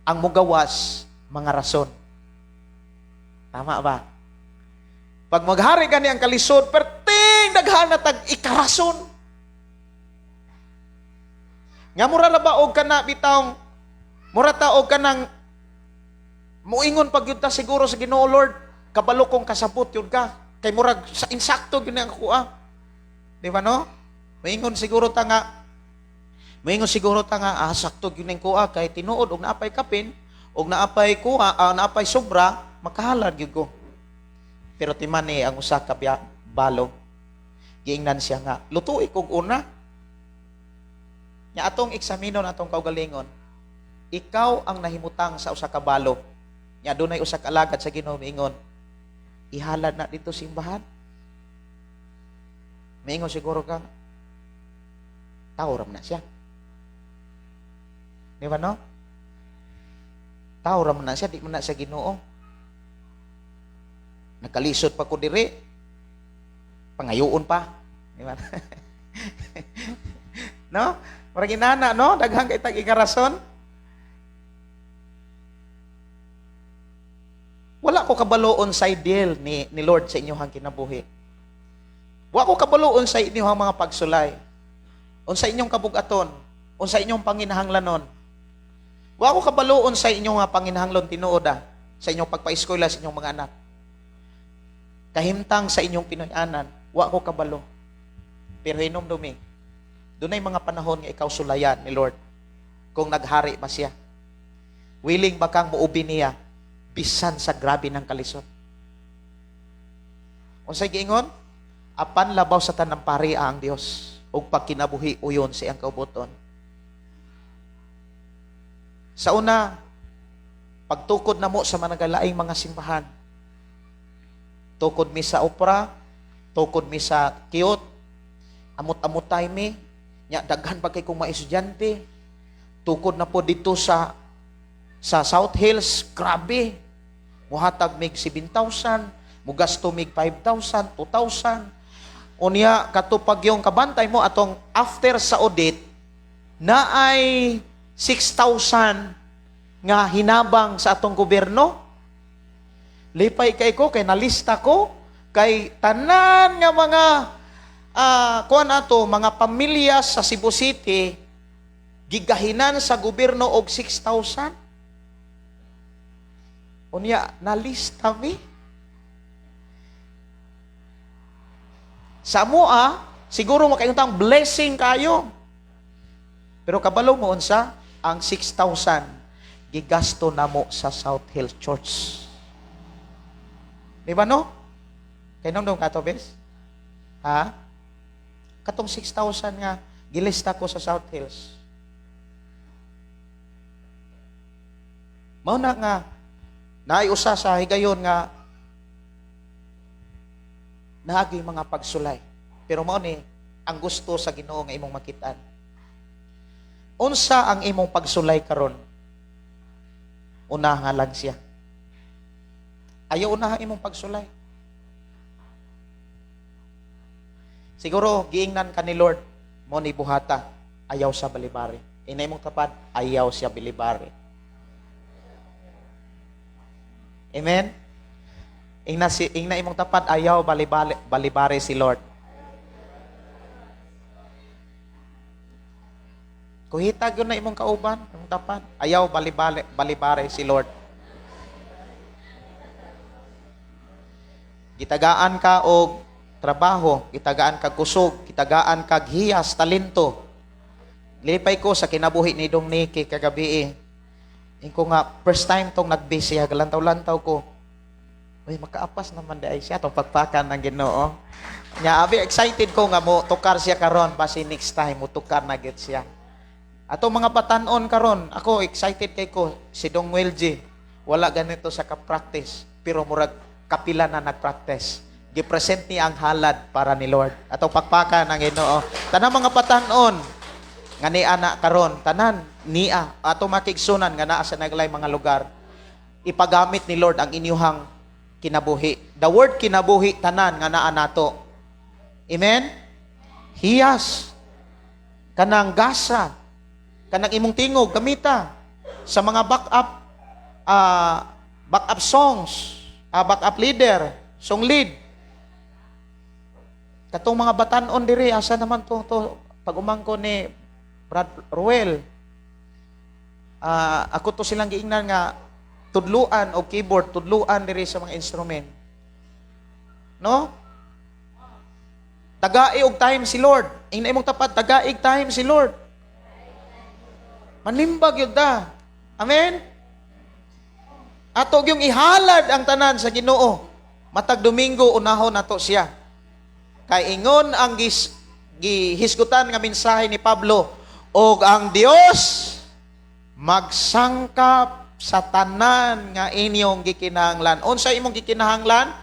ang mugawas mga rason. Tama ba? Pag maghari gani ang kalisod, perting daghan na tag ikarason. Nga mura ra ba og kana bitawng mura ta og kanang muingon pag yun ta siguro sa Ginoo, Lord, kabalo kong kasabot yun ka. Kay murag sa insakto yun ang kuha. Di ba no? Muingon siguro ta nga, sakto yun ang kuha kay tinuod og naapay kapin, og naapay kuha, naapay sobra, makahalad yun ko. Pero timani ang usa ka balo. Giingnan siya nga, lutui kog una. Nya atong eksaminon atong kaugalingon, ikaw ang nahimutang sa usa ka balo. Nya dunay usa ka alagad sa Ginoo miingon, ihalad na dito simbahan. Miingon siguro ka, tao ram na siya. Di ba no? Tao ram na siya, di man na siya Ginoo. Nakalisod pa ko diri, pangayoon pa. Di ba? No? Murag inana, no? Daghang kay tag ikarason. Wala ko kabaloon sa ideal ni Lord sa inyong kinabuhi. Wa ko kabalo unsa inyong mga pagsulay. Unsa inyong kabugaton, unsa inyong panginahanglanon. Wa ko kabalo unsa inyong mga panginahanglan tinuod sa inyong pagpaeskwela sa inyong mga anak. Kahimtang sa inyong Pinoy-anan, wa ko kabalo. Pero hinumdumi, dunay mga panahon nga ikaw sulayan ni Lord kung naghari ba siya. Willing ba kang muubi niya bisan sa grabe ng kalisod? Unsay giingon? Apan labaw sa tanang pari ang Dios ug pagkinabuhi uyon sa iyang kaubuton. Sa una, pagtukod na mo sa managalaing mga simbahan, tukod mi sa opera, tukod mi sa kiyot, amot-amotay mi, nya daghan pa kay kong mga estudyante, tukod na po dito sa South Hills, grabe. Muhatag mig 7,000, mugasto mig 5,000, 2,000. Unya katupag yung kabantay mo atong after sa audit na ay 6,000 nga hinabang sa atong gobyerno. Lipay kay ko kay nalista ko kay tanan nga mga kuan ato mga pamilya sa Cebu City gigahinan sa gobyerno og 6,000. Unya nalista mi. Sa amoa, siguro makayuntang blessing kayo. Pero kabalo mo unsa ang 6,000 gigasto namo sa South Hill Church. Di ba no? Kay nung kato bes? Ha? Katong 6,000 nga gilista ko sa South Hills. Mao na nga naay usa sa higayon nga naagi mga pagsulay. Pero mao ni ang gusto sa Ginoo nga imong makitaan. Unsa ang imong pagsulay karon? Unaha lang siya. Ayaw unaha imong pagsulay. Siguro giingnan ka ni Lord, mo ni buhata, ayaw sa balibari. Inay mong tapad, ayaw siya bilibari. Amen? Ingna imong tapad, ayaw balibari si Lord. Kuhita gyud na imong kauban, imong tapad, ayaw balibari si Lord. Gitagaan ka og trabaho, gitagaan kag kusog, gitagaan kag hiyas, talento. Lipay ko sa kinabuhi ni Dong Nicky kagabi. Ingko nga first time tong nagbisi, galantaw-lantaw ko. Uy, makaapas naman di ay siya tong pagpakan ng Ginoo. Nya abi excited ko nga mo tukar siya karon, basi next time mo tukar na gid siya. Ato mga batan-on karon, ako excited kay ko si Dong Welji. Wala ganito sa ka-practice, pero murag kapila na nag-practice. Gipresent niya ang halad para ni Lord. Atong pagpakan ng Ginoo. Tanang mga batan-on nga ni ana karon, tanan niya ato makigsunan nga naa sa naglay mga lugar. Ipagamit ni Lord ang inyuhang kinabuhi. The word kinabuhi tanan nga naa nato. Amen? Hiyas kanang gasa, kanang imong tingog gamita sa mga backup songs, backup leader, song lead. Katong mga batan-on diri asa naman to pag-umangko ni Brad Ruel. Ako to silang giingnan nga tudluan o keyboard, tudluan diri sa mga instrument. No? Tagai og time si Lord. Ingna imong tapad, tagaig time si Lord. Manimbag yun ta. Amen? Ato yung ihalad ang tanan sa Ginoo. Matag Domingo, unahon nato siya. Kay ingon ang gihisgutan nga mensahe ni Pablo, og ang Dios magsangkap sa tanan nga inyong gikinahanglan. Unsa imong gikinahanglan?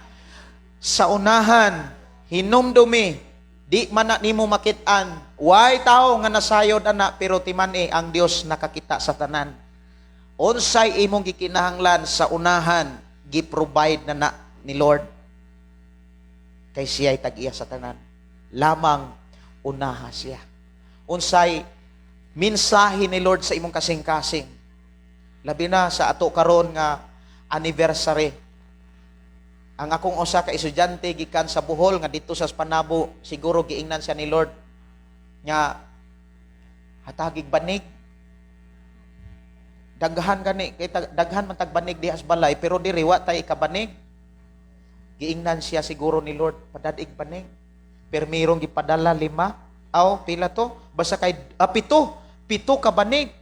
Sa unahan, hinumdumi, di man na nimo makit-an. Way tao nga nasayod ana, pero timan-i ang Dios nakakita sa tanan. Unsay imong gikinahanglan sa unahan, gi-provide na na ni Lord. Kay siya'y tag-iya sa tanan. Lamang unaha siya. Unsay mensahe ni Lord sa imong kasing-kasing. Labi na sa ato karon nga anniversary. Ang akong usa ka estudyante gikan sa Bohol nga didto sa Panabo, siguro giingnan siya ni Lord nga hatagig banig. Daghan gani kay daghan man tag banig diha sa balay, pero diri wa tay ikabanig. Giingnan siya siguro ni Lord, padad-ig banig. Permirong gipadala 5, aw pila to, basta kay 7 ka banig.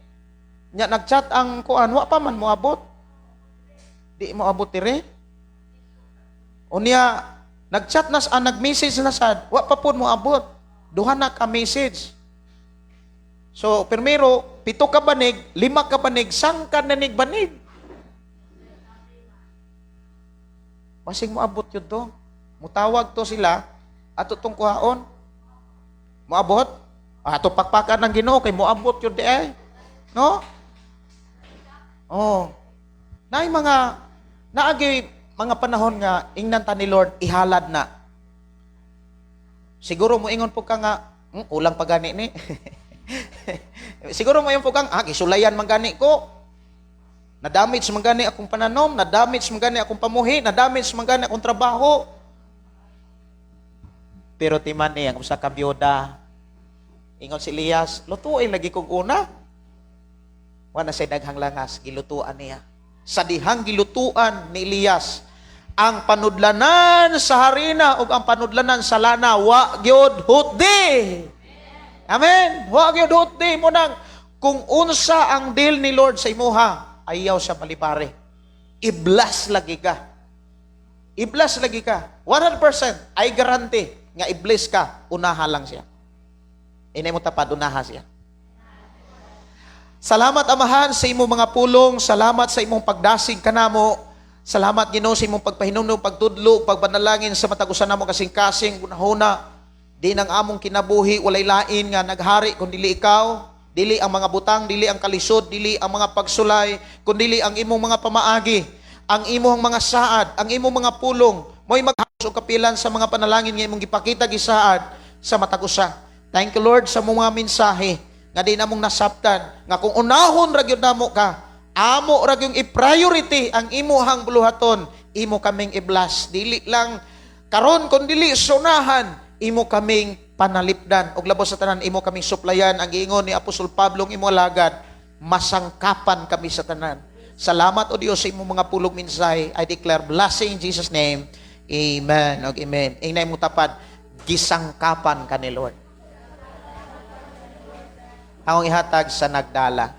Nya nagchat ang kuan, wa pa man moabot. Di moabot dire. Unya nagchat na sa, nag-message na sad, wa pa pud moabot. Duha na ka message. So, primero, 7 ka banig, 5 ka banig, sangka na nig banig. Basig moabot yun to. Mutawag to sila, ato tong kuhaon. Moabot? Ato pakpakan ng Ginoo kay moabot yun di ay. No? Oh. Naay mga naagi mga panahon nga ingnan ta ni Lord ihalad na. Siguro moingon po ka nga, kulang pa gani ni. Siguro moingon po kang, gisulayan man gani ko. Na-damage man gani akong pananom, na-damage man gani akong pamuhi, na-damage man gani akong trabaho. Pero timan ni ang usa ka biyuda. Ingon si Elias, lutuin lagi kog una. Wa na say daghang langas, gilutuan niya. Sa dihang gilutuan ni Elias, ang panudlanan sa harina ug ang panudlanan sa lana, wa gyud hutdi. Amen. Wa gyud hutdi. Mo nang kung unsa ang deal ni Lord sa imuha, ayaw siya malipare. Iblas lagi ka. Iblas lagi ka. 100% I guarantee nga iblis ka, unaha lang siya. Inay mo tapad, unaha siya. Salamat, Amahan, sa imong mga pulong. Salamat sa imong pagdasig kanamo. Salamat, Ginoo, sa imong pagpahinumdum, pagtudlo, pagpanalangin sa matag usa namo kasing-kasing gunahuna. Di nang among kinabuhi walay lain nga naghari kun dili ikaw, dili ang mga butang, dili ang kalisod, dili ang mga pagsulay, kun dili ang imong mga pamaagi, ang imong mga saad, ang imong mga pulong, mo'y maghapos og kapilan sa mga panalangin nga imong gipakita gisaad sa matag usa. Thank you, Lord, sa mga mensahe nga di namong nasabtan, nga kung unahon ra gyud namo ka, amo ra gyud i-priority ang imuhang buluhaton, imo kaming i-bless. Dili lang karon kun dili sunahan, imo kaming panalipdan og labos sa tanan imo kaming suplayan. Ang giingon ni Apostol Pablo ng imo alagad, masangkapan kami sa tanan. Salamat o Dios sa imong mga pulong mensahe. I declare blessing in Jesus name. Amen. Og amen. Ingay mo tapad, gisangkapan ka ni Lord. Akong ihatag sa nagdala.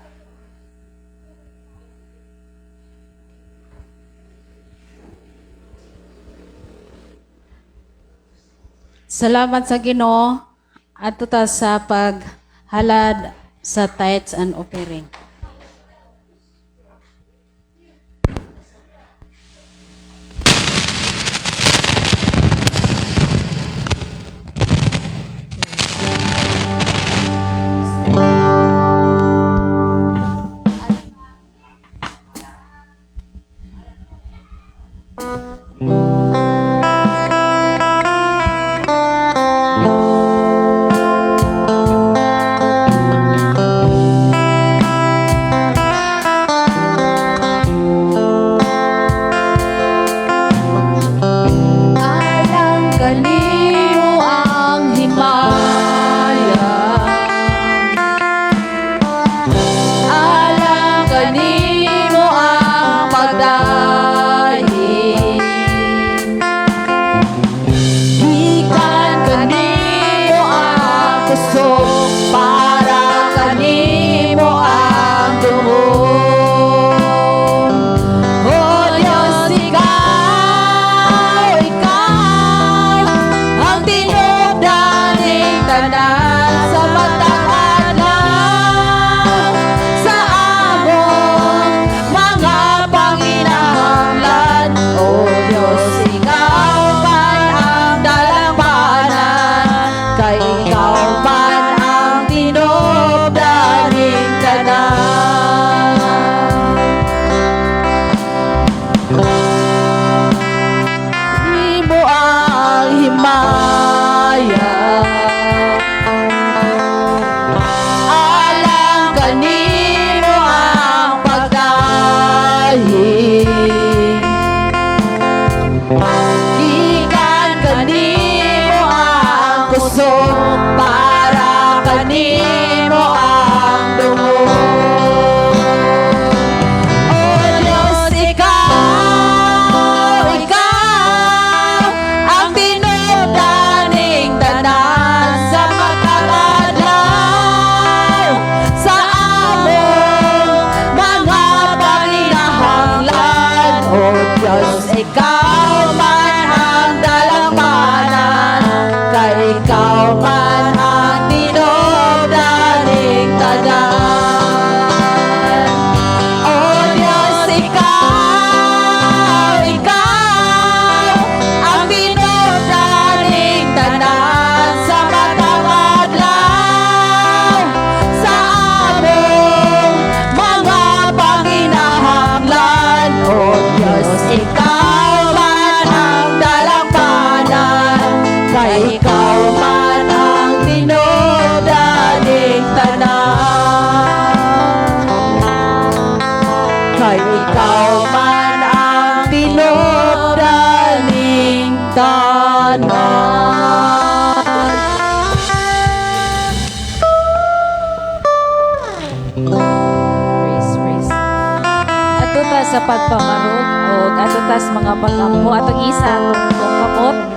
Salamat sa Ginoo adto ta sa paghalad sa tithes and offering. Bye. Diyos, ikaw man ang dalampanan, kay ikaw man ang tinubdaning tanan. O Diyos, ikaw, ikaw ang tinubdaning tanan sa matag adlaw, sa among mga panginahanglan. O Diyos, ikaw man ang dalampanan, kay ikaw man ang tinubdaning tanan. Kay ikaw man ang tinubdaning tanan. Praise, praise. Adto ta sa pagpamarog og adto ta sa mga pag-ampo atong isa atong kamot.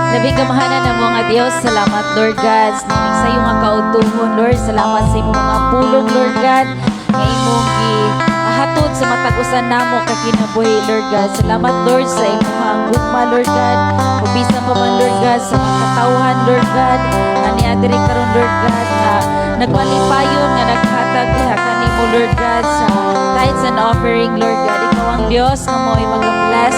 Labi kamahanan namo nga Dios, salamat, Lord God sa iyong nga kautuhon, Lord. Salamat sa imong mga pulong, Lord God, nga imong gihatod sa matag usa namo ka kinabuhi, Lord God. Salamat, Lord, sa imong gugma, Lord God. Ug bisan pa man, Lord God, sa mga katawhan, Lord God, nga niya diri karon, Lord God, nga nagmalipayon nga naghatag diha kanimo, Lord God, sa tithes and offering, Lord God. Ikaw ang Dios nga mo'y mag-bless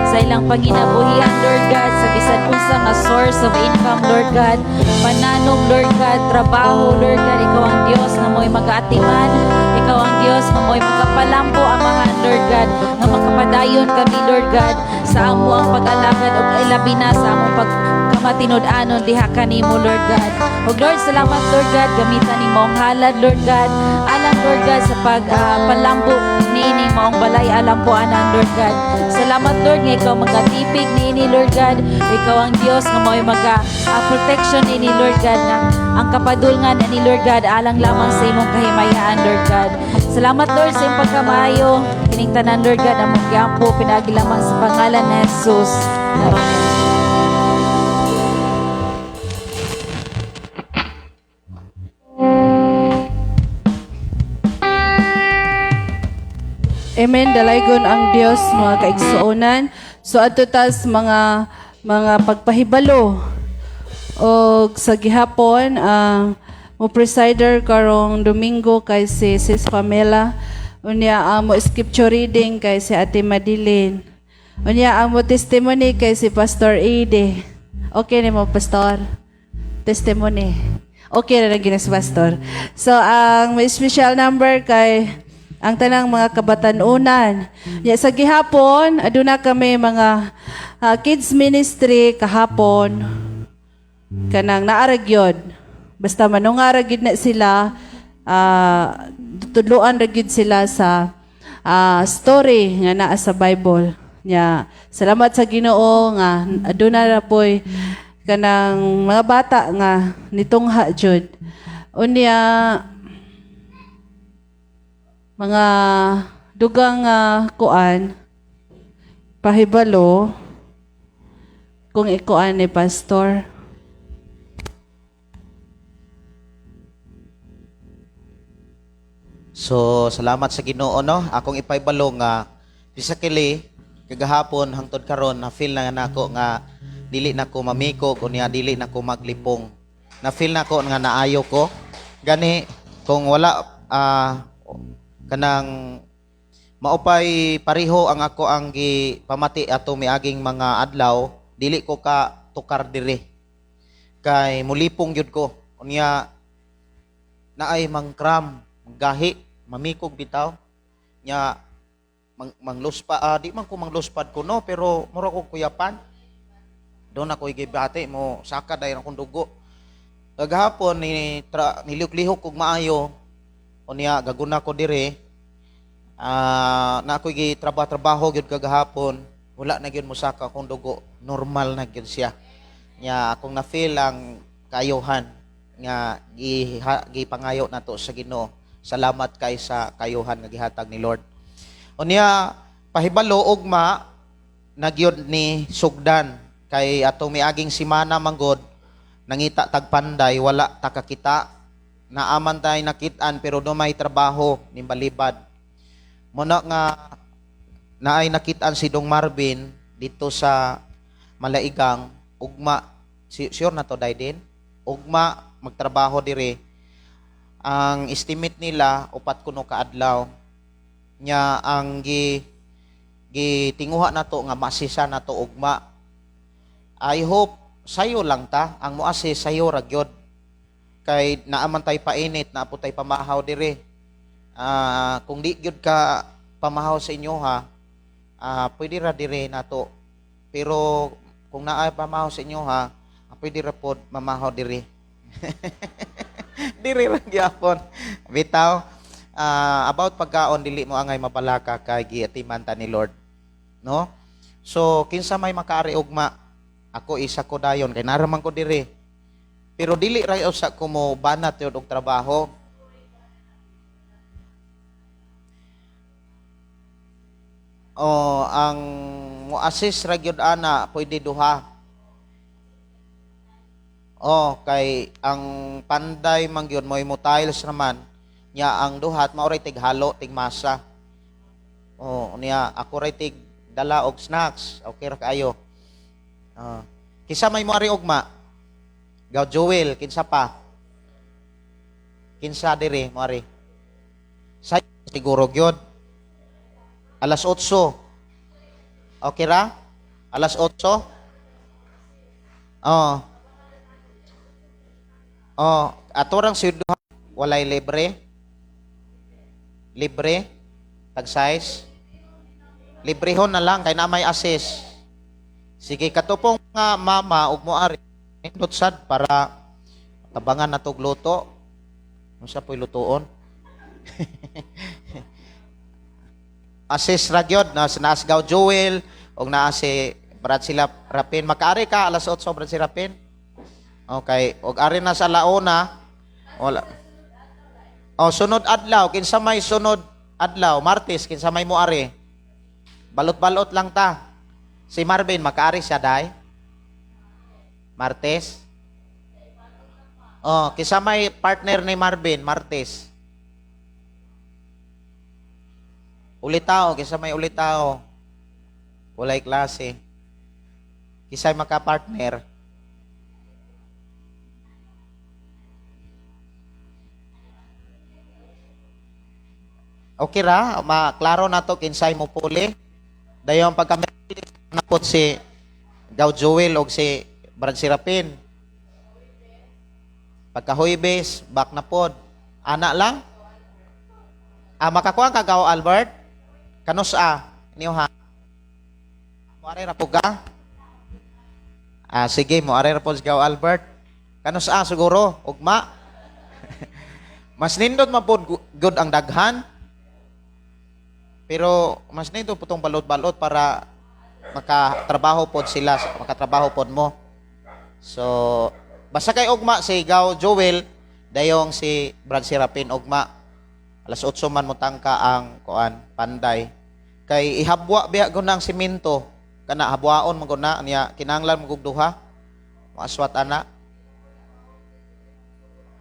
sa ilang panginabuhian, Lord God, sa bisan unsa nga source of income, Lord God, pananom, Lord God, trabaho, Lord God. Ikaw ang Dios nga mo'y mag-aatiman. Ikaw ang Dios nga mo'y magapalambo, Amahan, Lord God, nga makapadayon kami, Lord God, sa amo ang pag-alagad ug ilabi na sa among pagkamatinud-anon diha kanimo, Lord God. Ug Lord, salamat, Lord God, gamitan nimo ang halad, Lord God, alang, Lord God, sa pagpalambo niini maong balay alambuanan, Lord God. Salamat, Lord, nga ikaw magatipig niini, Lord God. Ikaw ang Dios nga mao'y maga protection niini, Lord God, nga ang kapadulngan ani, Lord God, alang lamang sa imong kahimayaan, Lord God. Salamat, Lord, sa imong pagkamaayo. Kining tanan, Lord God, among giampo pinaagi lamang sa pangalan ni Jesus. Amen. Amen. Dalaygon ang Dios, mga kaigsuonan. So adto tas mga pagpahibalo. Og sa gihapon ang mo presider karong Domingo kay si Sis Pamela. Unya ang mo scripture reading kay si Ate Madeline. Unya ang mo testimony kay si Pastor Ede. Okay nimo, Pastor? Testimony. Okay na lang ginas, Pastor. So ang may special number kay ang tanang mga kabatanunan. Ya, sa gihapon, aduna kami mga kids ministry kahapon. Kanang naarag yun. Basta manungarag gyud na sila, tudloan ra gyud sila sa story nga naa sa Bible. Nya, salamat sa Ginoo nga aduna na poy kanang mga bata nga nitungha jud. Unya mga dugang kuan pahibalo kung ikuan ni pastor. So salamat sa Ginoo, no. Akong ipahibalo nga bisakili kagahapon hangtod karon na feel na nako nga dili na ko mamikog unya dili na ko maglipong. Na feel nako nga naayo ko. Gani kung wala kanang maupay pareho ang ako ang gipamati ato miaging mga adlaw, dili ko ka tukar diri. Kay mulipong gyud ko. Unya naay mangkram, gahi, mamikog bitaw. Nya mangluspa, di man ko mangluspad ko, no, pero mura ko kuyapan. Doon ako igibati mo saka dahil akong dugo. Kagahapon ni nilihok-lihok kog maayo. Unya gaguna ko dire. Na ako gitrabaho-trabaho gyud kagahapon. Wala na gyud mosaka akong dugo. Normal na gyud siya. Nya akong na-feel ang kayuhan nga gipangayo nato sa Ginoo. Salamat kay sa kayuhan nga gihatag ni Lord. Unya pahibalo ugma na gyud ni sugdan kay atong miaging semana manggod nangita tagpanday wala ta kakita. Naaman tay nakit-an pero do may trabaho nimbalibad. Muna nga Naay nakitaan si Dong Marvin dito sa Malaigang ugma, sure na to dai din. Ugma magtrabaho dire. Ang estimate nila 4 kuno ka adlaw. Nya ang gitinguha nato nga masisa nato ugma. I hope sayo lang ta ang moassist, sayo ra gyud. Kay naa man tay painit, naa po tay pamahaw dire. Kung di gyud ka pamahaw sa inyo ha, pwede ra dire nato. Pero kung naa pamahaw sa inyo ha, pwede ra pod mamahaw dire. Dire ra gyapon. Bitaw, about pagkaon, dili mo angay mabalaka kay giatiman ta ni Lord. No? So kinsa may makaari ugma, ako isa ko dayon kay naraman ko dire. Pero dili ra usa ko mo banat yun og trabaho. O ang mo-assist ra gyud ana pwede duha. O kay ang panday man gyud moy mo tiles naman nya ang duhat mao ray tighalo tigmasa. O niya ako ray tig dala og snacks. Okay ra kaayo. Kinsa may moari ugma? Gaw Joel, kinsa pa? Kinsa diri moari? Say siguro gyud. Alas 8. Okay ra? Alas 8? Oh. Oh, ato rang si duha walay libre. Libre tag size. Librehon na lang kay na may assist. Sige, katupong nga mama ug moari nindot sad para tabangan na tog luto. Unsa po'y lutoon? Assist ra gyud na naas Gaw Joel ug naa si Brad sila Rapin. Makaari ka alas 8, Brad si Rapin. Okay, ug ari na sa launa. Wala. Oh, sunod adlaw, kinsa may sunod adlaw, Martes, kinsa may moari? Balot-balot lang ta. Si Marvin makaari siya dai. Martes. Oh, kinsa may partner ni Marvin, Martes? Ulitaw, kinsa may ulitaw? Walay klase. Kisay maka-partner? Okay ra, maklaro na to kinsay mo puli. Dayon pagka napot si Gaw Joel og si Brad Serapin. Pagka Huwebes, back na pod. Ana lang. Makakuha ka Gaw Albert? Kanus a niyo ha. Moare ra po ka? Sige, moare ra po si Gaw Albert. Kanus a siguro ugma. Mas nindot man pod good ang daghan. Pero mas nindot po tong balot-balot para makatrabaho pod sila, makatrabaho pod mo. So, basta kay ugma si Gaw Joel, dayong si Brad Serapin ugma. Alas 8 man mo tangka ang kuan panday. Kay ihabwa biya gud ang simento. Kana habwaon man gud na niya kinahanglan mo gud duha. Moaswat ana.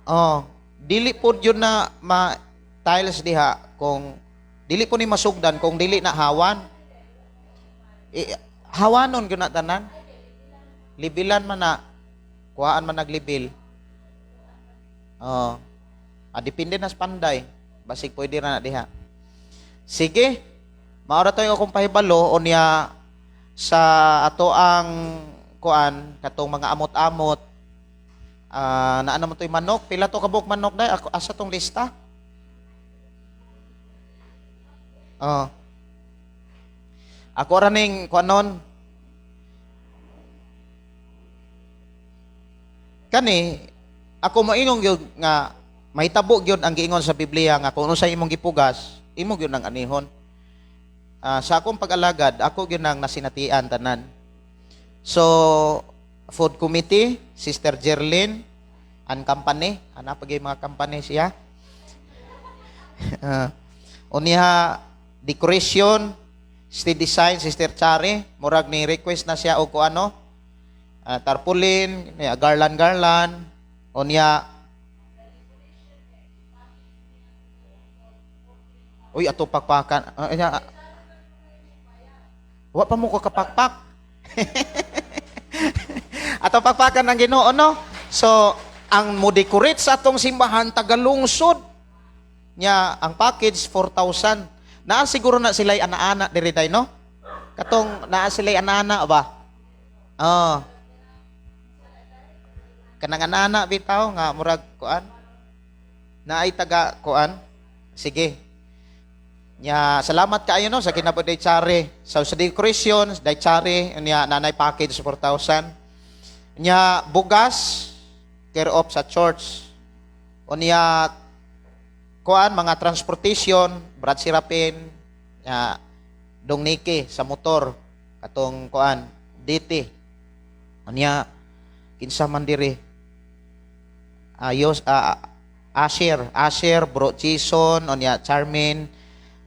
Oh, dili pod yun na ma tiles diha kung dili po ni masugdan kung dili na hawan. Hawanon gyud na tanan. Libilan man na, kuhaan man naglibil. Oh. Depende na sa panday. Basig pwede ra na diha. Sige. Maora tayo akong pahibalo unya sa ato ang kuan katong mga amot-amot. Naa naman to'y manok. Pila to kabuk manok day? Ako asa tong lista? Oh. Ako ra ning kuanon. Kani ako moingon gyud nga mahitabo gyud ang giingon sa Biblia nga kung unsay imong gipugas, imo gyud ang anihon. Sa akong pag-alagad, ako gyud ang nasinatian tanan. So, food committee, Sister Jerlyn and company, ana pa gyud mga company siya. Unya decoration, stage design, Sister Chari, murag ni request na siya og kuano, tarpaulin, garland garland, unya. Uy, ato pakpakan. Wa pa mo ko kapakpak. Atong pakpakan ang Ginoo, no? So, ang mo decorate sa atong simbahan tagalungsod nya, ang package 4,000. Naa siguro na sila'y ana-ana diri day, no? Katong naa sila'y ana-ana ba? Oh. Kanang ana-ana bitaw nga murag kuan. Naay taga kuan. Sige. Nya salamat kaayo, no, sa kinabot day tsari. So sa decoration, day tsari nya nanay package 4,000. Nya bugas care of sa church. Unya kuan, mga transportation, Brad Sirapin, nya Dong Niki sa motor katong kuan DT. Unya kinsa man diri? Ayos, Asher, Asher, Bro Jason, unya Charmin,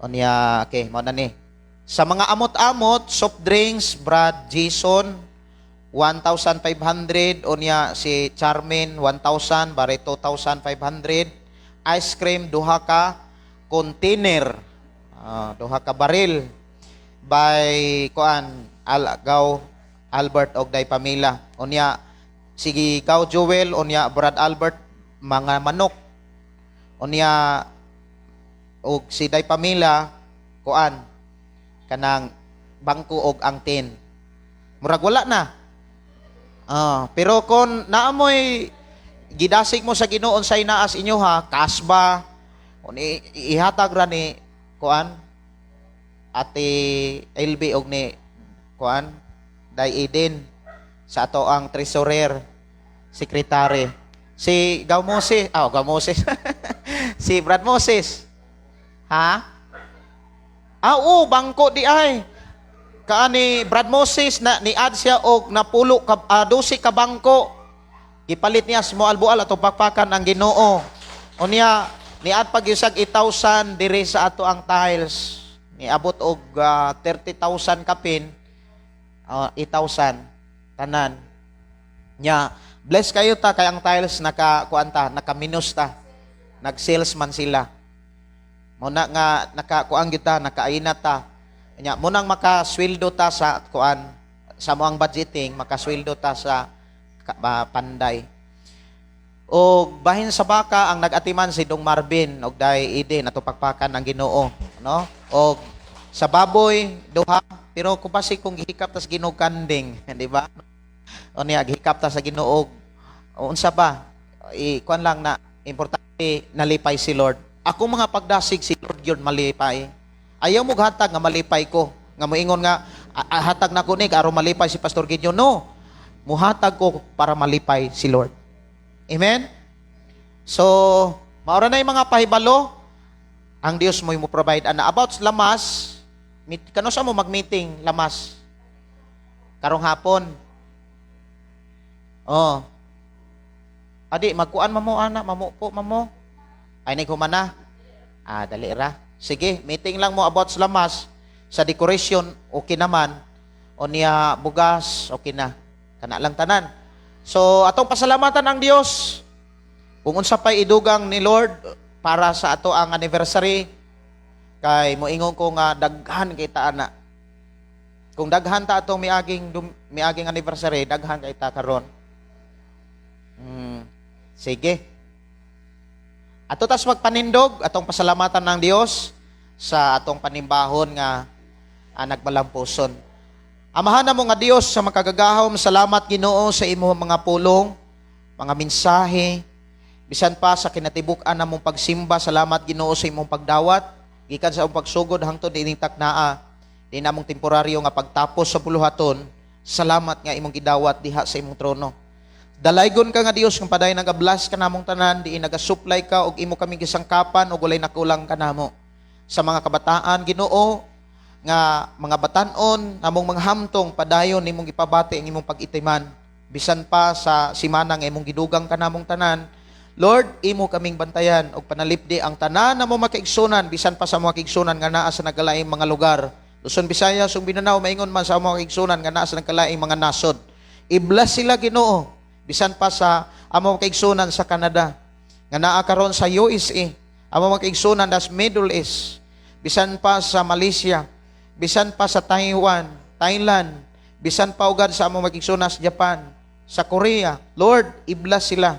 unya okay, mao na ni. Sa mga amot-amot, soft drinks, Brad Jason, 1,500, unya si Charmin 1,000, bare 2,500. Ice cream, duha ka container, duha ka baril by kuan Al Gaw Albert og Day Pamela. Unya sige Gaw Joel, unya Brad Albert, mga manok. Unya og si Day Pamela kuan kanang bangko og angtin. Murag wala na. Pero kung naamoy gidasig mo sa Ginoo sa inaas inyo ha, kasba, kung ihatag ra ni kuan Ate LB og ni kuan Day Eden sa ato ang treasurer, secretary. Si Gaw Moses, Gaw Moses. Si Brad Moses. Ha? Oo, bangko di ay. Kaani Brad Moses na ni-add siya og napulo ka 12 ka bangko. Gipalit niya sa Moalboal, atong pakpakan ang Ginoo. Unya ni-add pag isag 8,000 diri sa ato ang tiles. Niabot og 30,000 kapin, 8,000 tanan. Nya bless kayo ta kay ang tiles naka kuan ta, naka minus ta. Nag-sales man sila. Mo na nga naka kuan gyud ta, nakaayna ta. Nya mo nang makasweldo ta sa kuan sa moang budgeting, makasweldo ta sa Panday. O bahin sa baka, ang nag-atiman si Dong Marvin og Day Eden, ato pakpakan ang Ginoo, no? Og sa baboy duha, pero kung basi kung gihikap tas Ginoo kanding, di ba? O niya gihikap ta sa Ginoo unsa ba? I kuan lang na importante nalipay si Lord. Ako mga pagdasig si Lord gyud malipay. Ayaw mo hatag nga malipay ko. Nga moingon nga hatag na ko ni aron malipay si Pastor Gideon. No. Muhatag ko para malipay si Lord. Amen? So, maura na yung mga pahibalo, ang Dios mo mo provide ana. About lamas, meet, kano sa mo mag-meeting lamas? Karong hapon. Oh. Adi, magkuan mamo ana, mamupo mamo. Ay, humana. Dali ra. Sige, meeting lang mo about sa lamas. Sa decoration, okay naman. O niya bugas, okay na. Kana lang tanan. So, atong pasalamatan ang Dios. Kung unsa pa'y idugang ni Lord para sa ato ang anniversary, kay moingon ko nga daghan kay ta ana. Kung daghan ta atong miaging anniversary, daghan kay ta karon. Sige. Ato tas magpanindog, atong pasalamatan ng Dios sa atong panimbahon nga nagmalampuson. Amahan mo nga Dios sa makagagahom, salamat Ginoo sa imong mga pulong, mga mensahe, bisan pa sa kinatibuk-an namong pagsimba, salamat Ginoo sa imong pagdawat, gikan sa imong pagsugod hangtod ining taknaa, di namong temporaryo nga pagtapos sa buluhaton, salamat nga imong gidawat diha sa imong trono. Dalaygon ka nga Dios nga padayon nagabless ka namong tanan, diin nagasupply ka og imo kami gisangkapan og walay nakulang kanamo. Sa mga kabataan Ginoo nga mga batan-on namong mga hamtong, padayon nimong ipabati ang imong pag-itiman bisan pa sa simana nga imong gidugang kanamong tanan. Lord, imo kaming bantayan og panalipdi ang tanan namo makaigsunan bisan pa sa mga kaigsunan nga naa sa nagkalaing mga lugar. Luzon, Visayas ug Mindanao, maingon man sa mga kaigsunan nga naa sa nagkalaing mga nasod. I-bless sila Ginoo bisan pa sa amo kaigsunan sa Canada nga naa karon sa USA, amo mga kaigsunan das Middle East, bisan pa sa Malaysia, bisan pa sa Taiwan. Thailand, bisan pa ugad sa among mga kaigsuonan sa Japan, sa Korea. Lord, i-bless sila.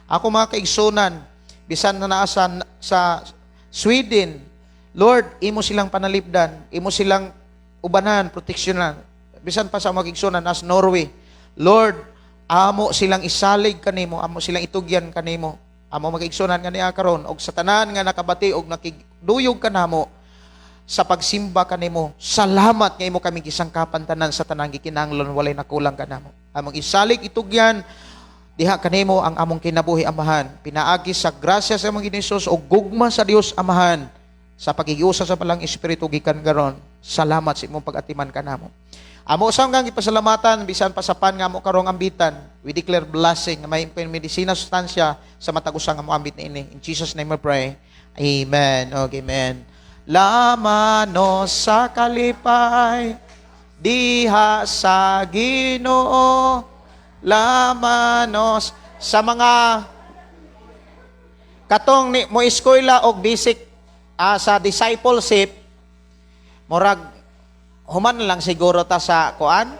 Ako mga kaigsuonan, bisan na naa sa Sweden, Lord, imo silang panalipdan, imo silang ubanan, proteksyonan. Bisan pa sa mga kaigsuonan as Norway. Lord, amo silang isalig kanimo, amo silang itugyan kanimo. Amo mga kaigsuonan nga niya karon og sa tanan nga nakabati og nakiduyog kanamo sa pagsimba kanimo. Salamat nga imo kami gisangkapan tanan sa tanang gikinahanglan, walay nakulang kanamo. Among isalig, itugyan diha kanimo ang among kinabuhi, Amahan. Pinaagi sa grasya sa among Ginoong Hesus ug gugma sa Dios Amahan sa pakigiusa sa Balaang Espiritu gikan karon. Salamat sa imong pag-atiman kanamo. Amo sa kang ipasalamatan bisan pa sa pan nga amo karong ambitan. We declare blessing nga may medisina, sustansya sa matag usa nga mo ambit niini. In Jesus' name we pray. Amen. Okay, amen. Lamanos sa kalipay diha sa Ginoo. Lamanos sa mga katong ni mo eskwela og basic sa discipleship, murag human lang siguro ta sa kuan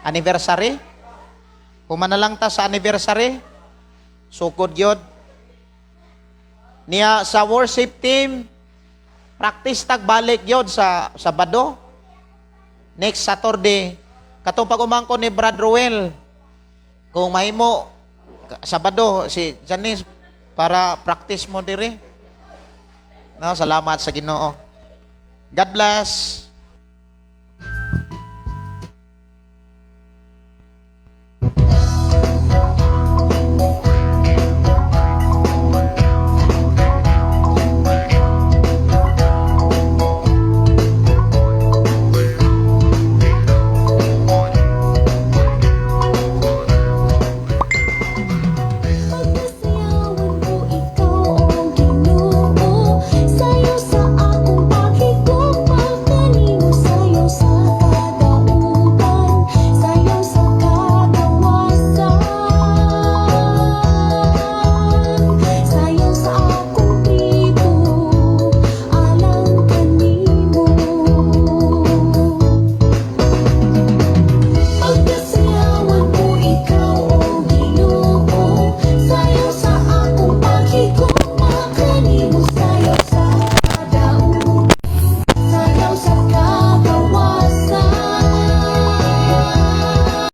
anniversary, human na lang ta sa anniversary, sukod gyud niya. Sa worship team, practice tag balik gyud sa Sabado, next Saturday, katong pag-umangkon ni Brad Ruel, kung mahimo Sabado si Janice para practice mo dire, no? Salamat sa Ginoo. God bless.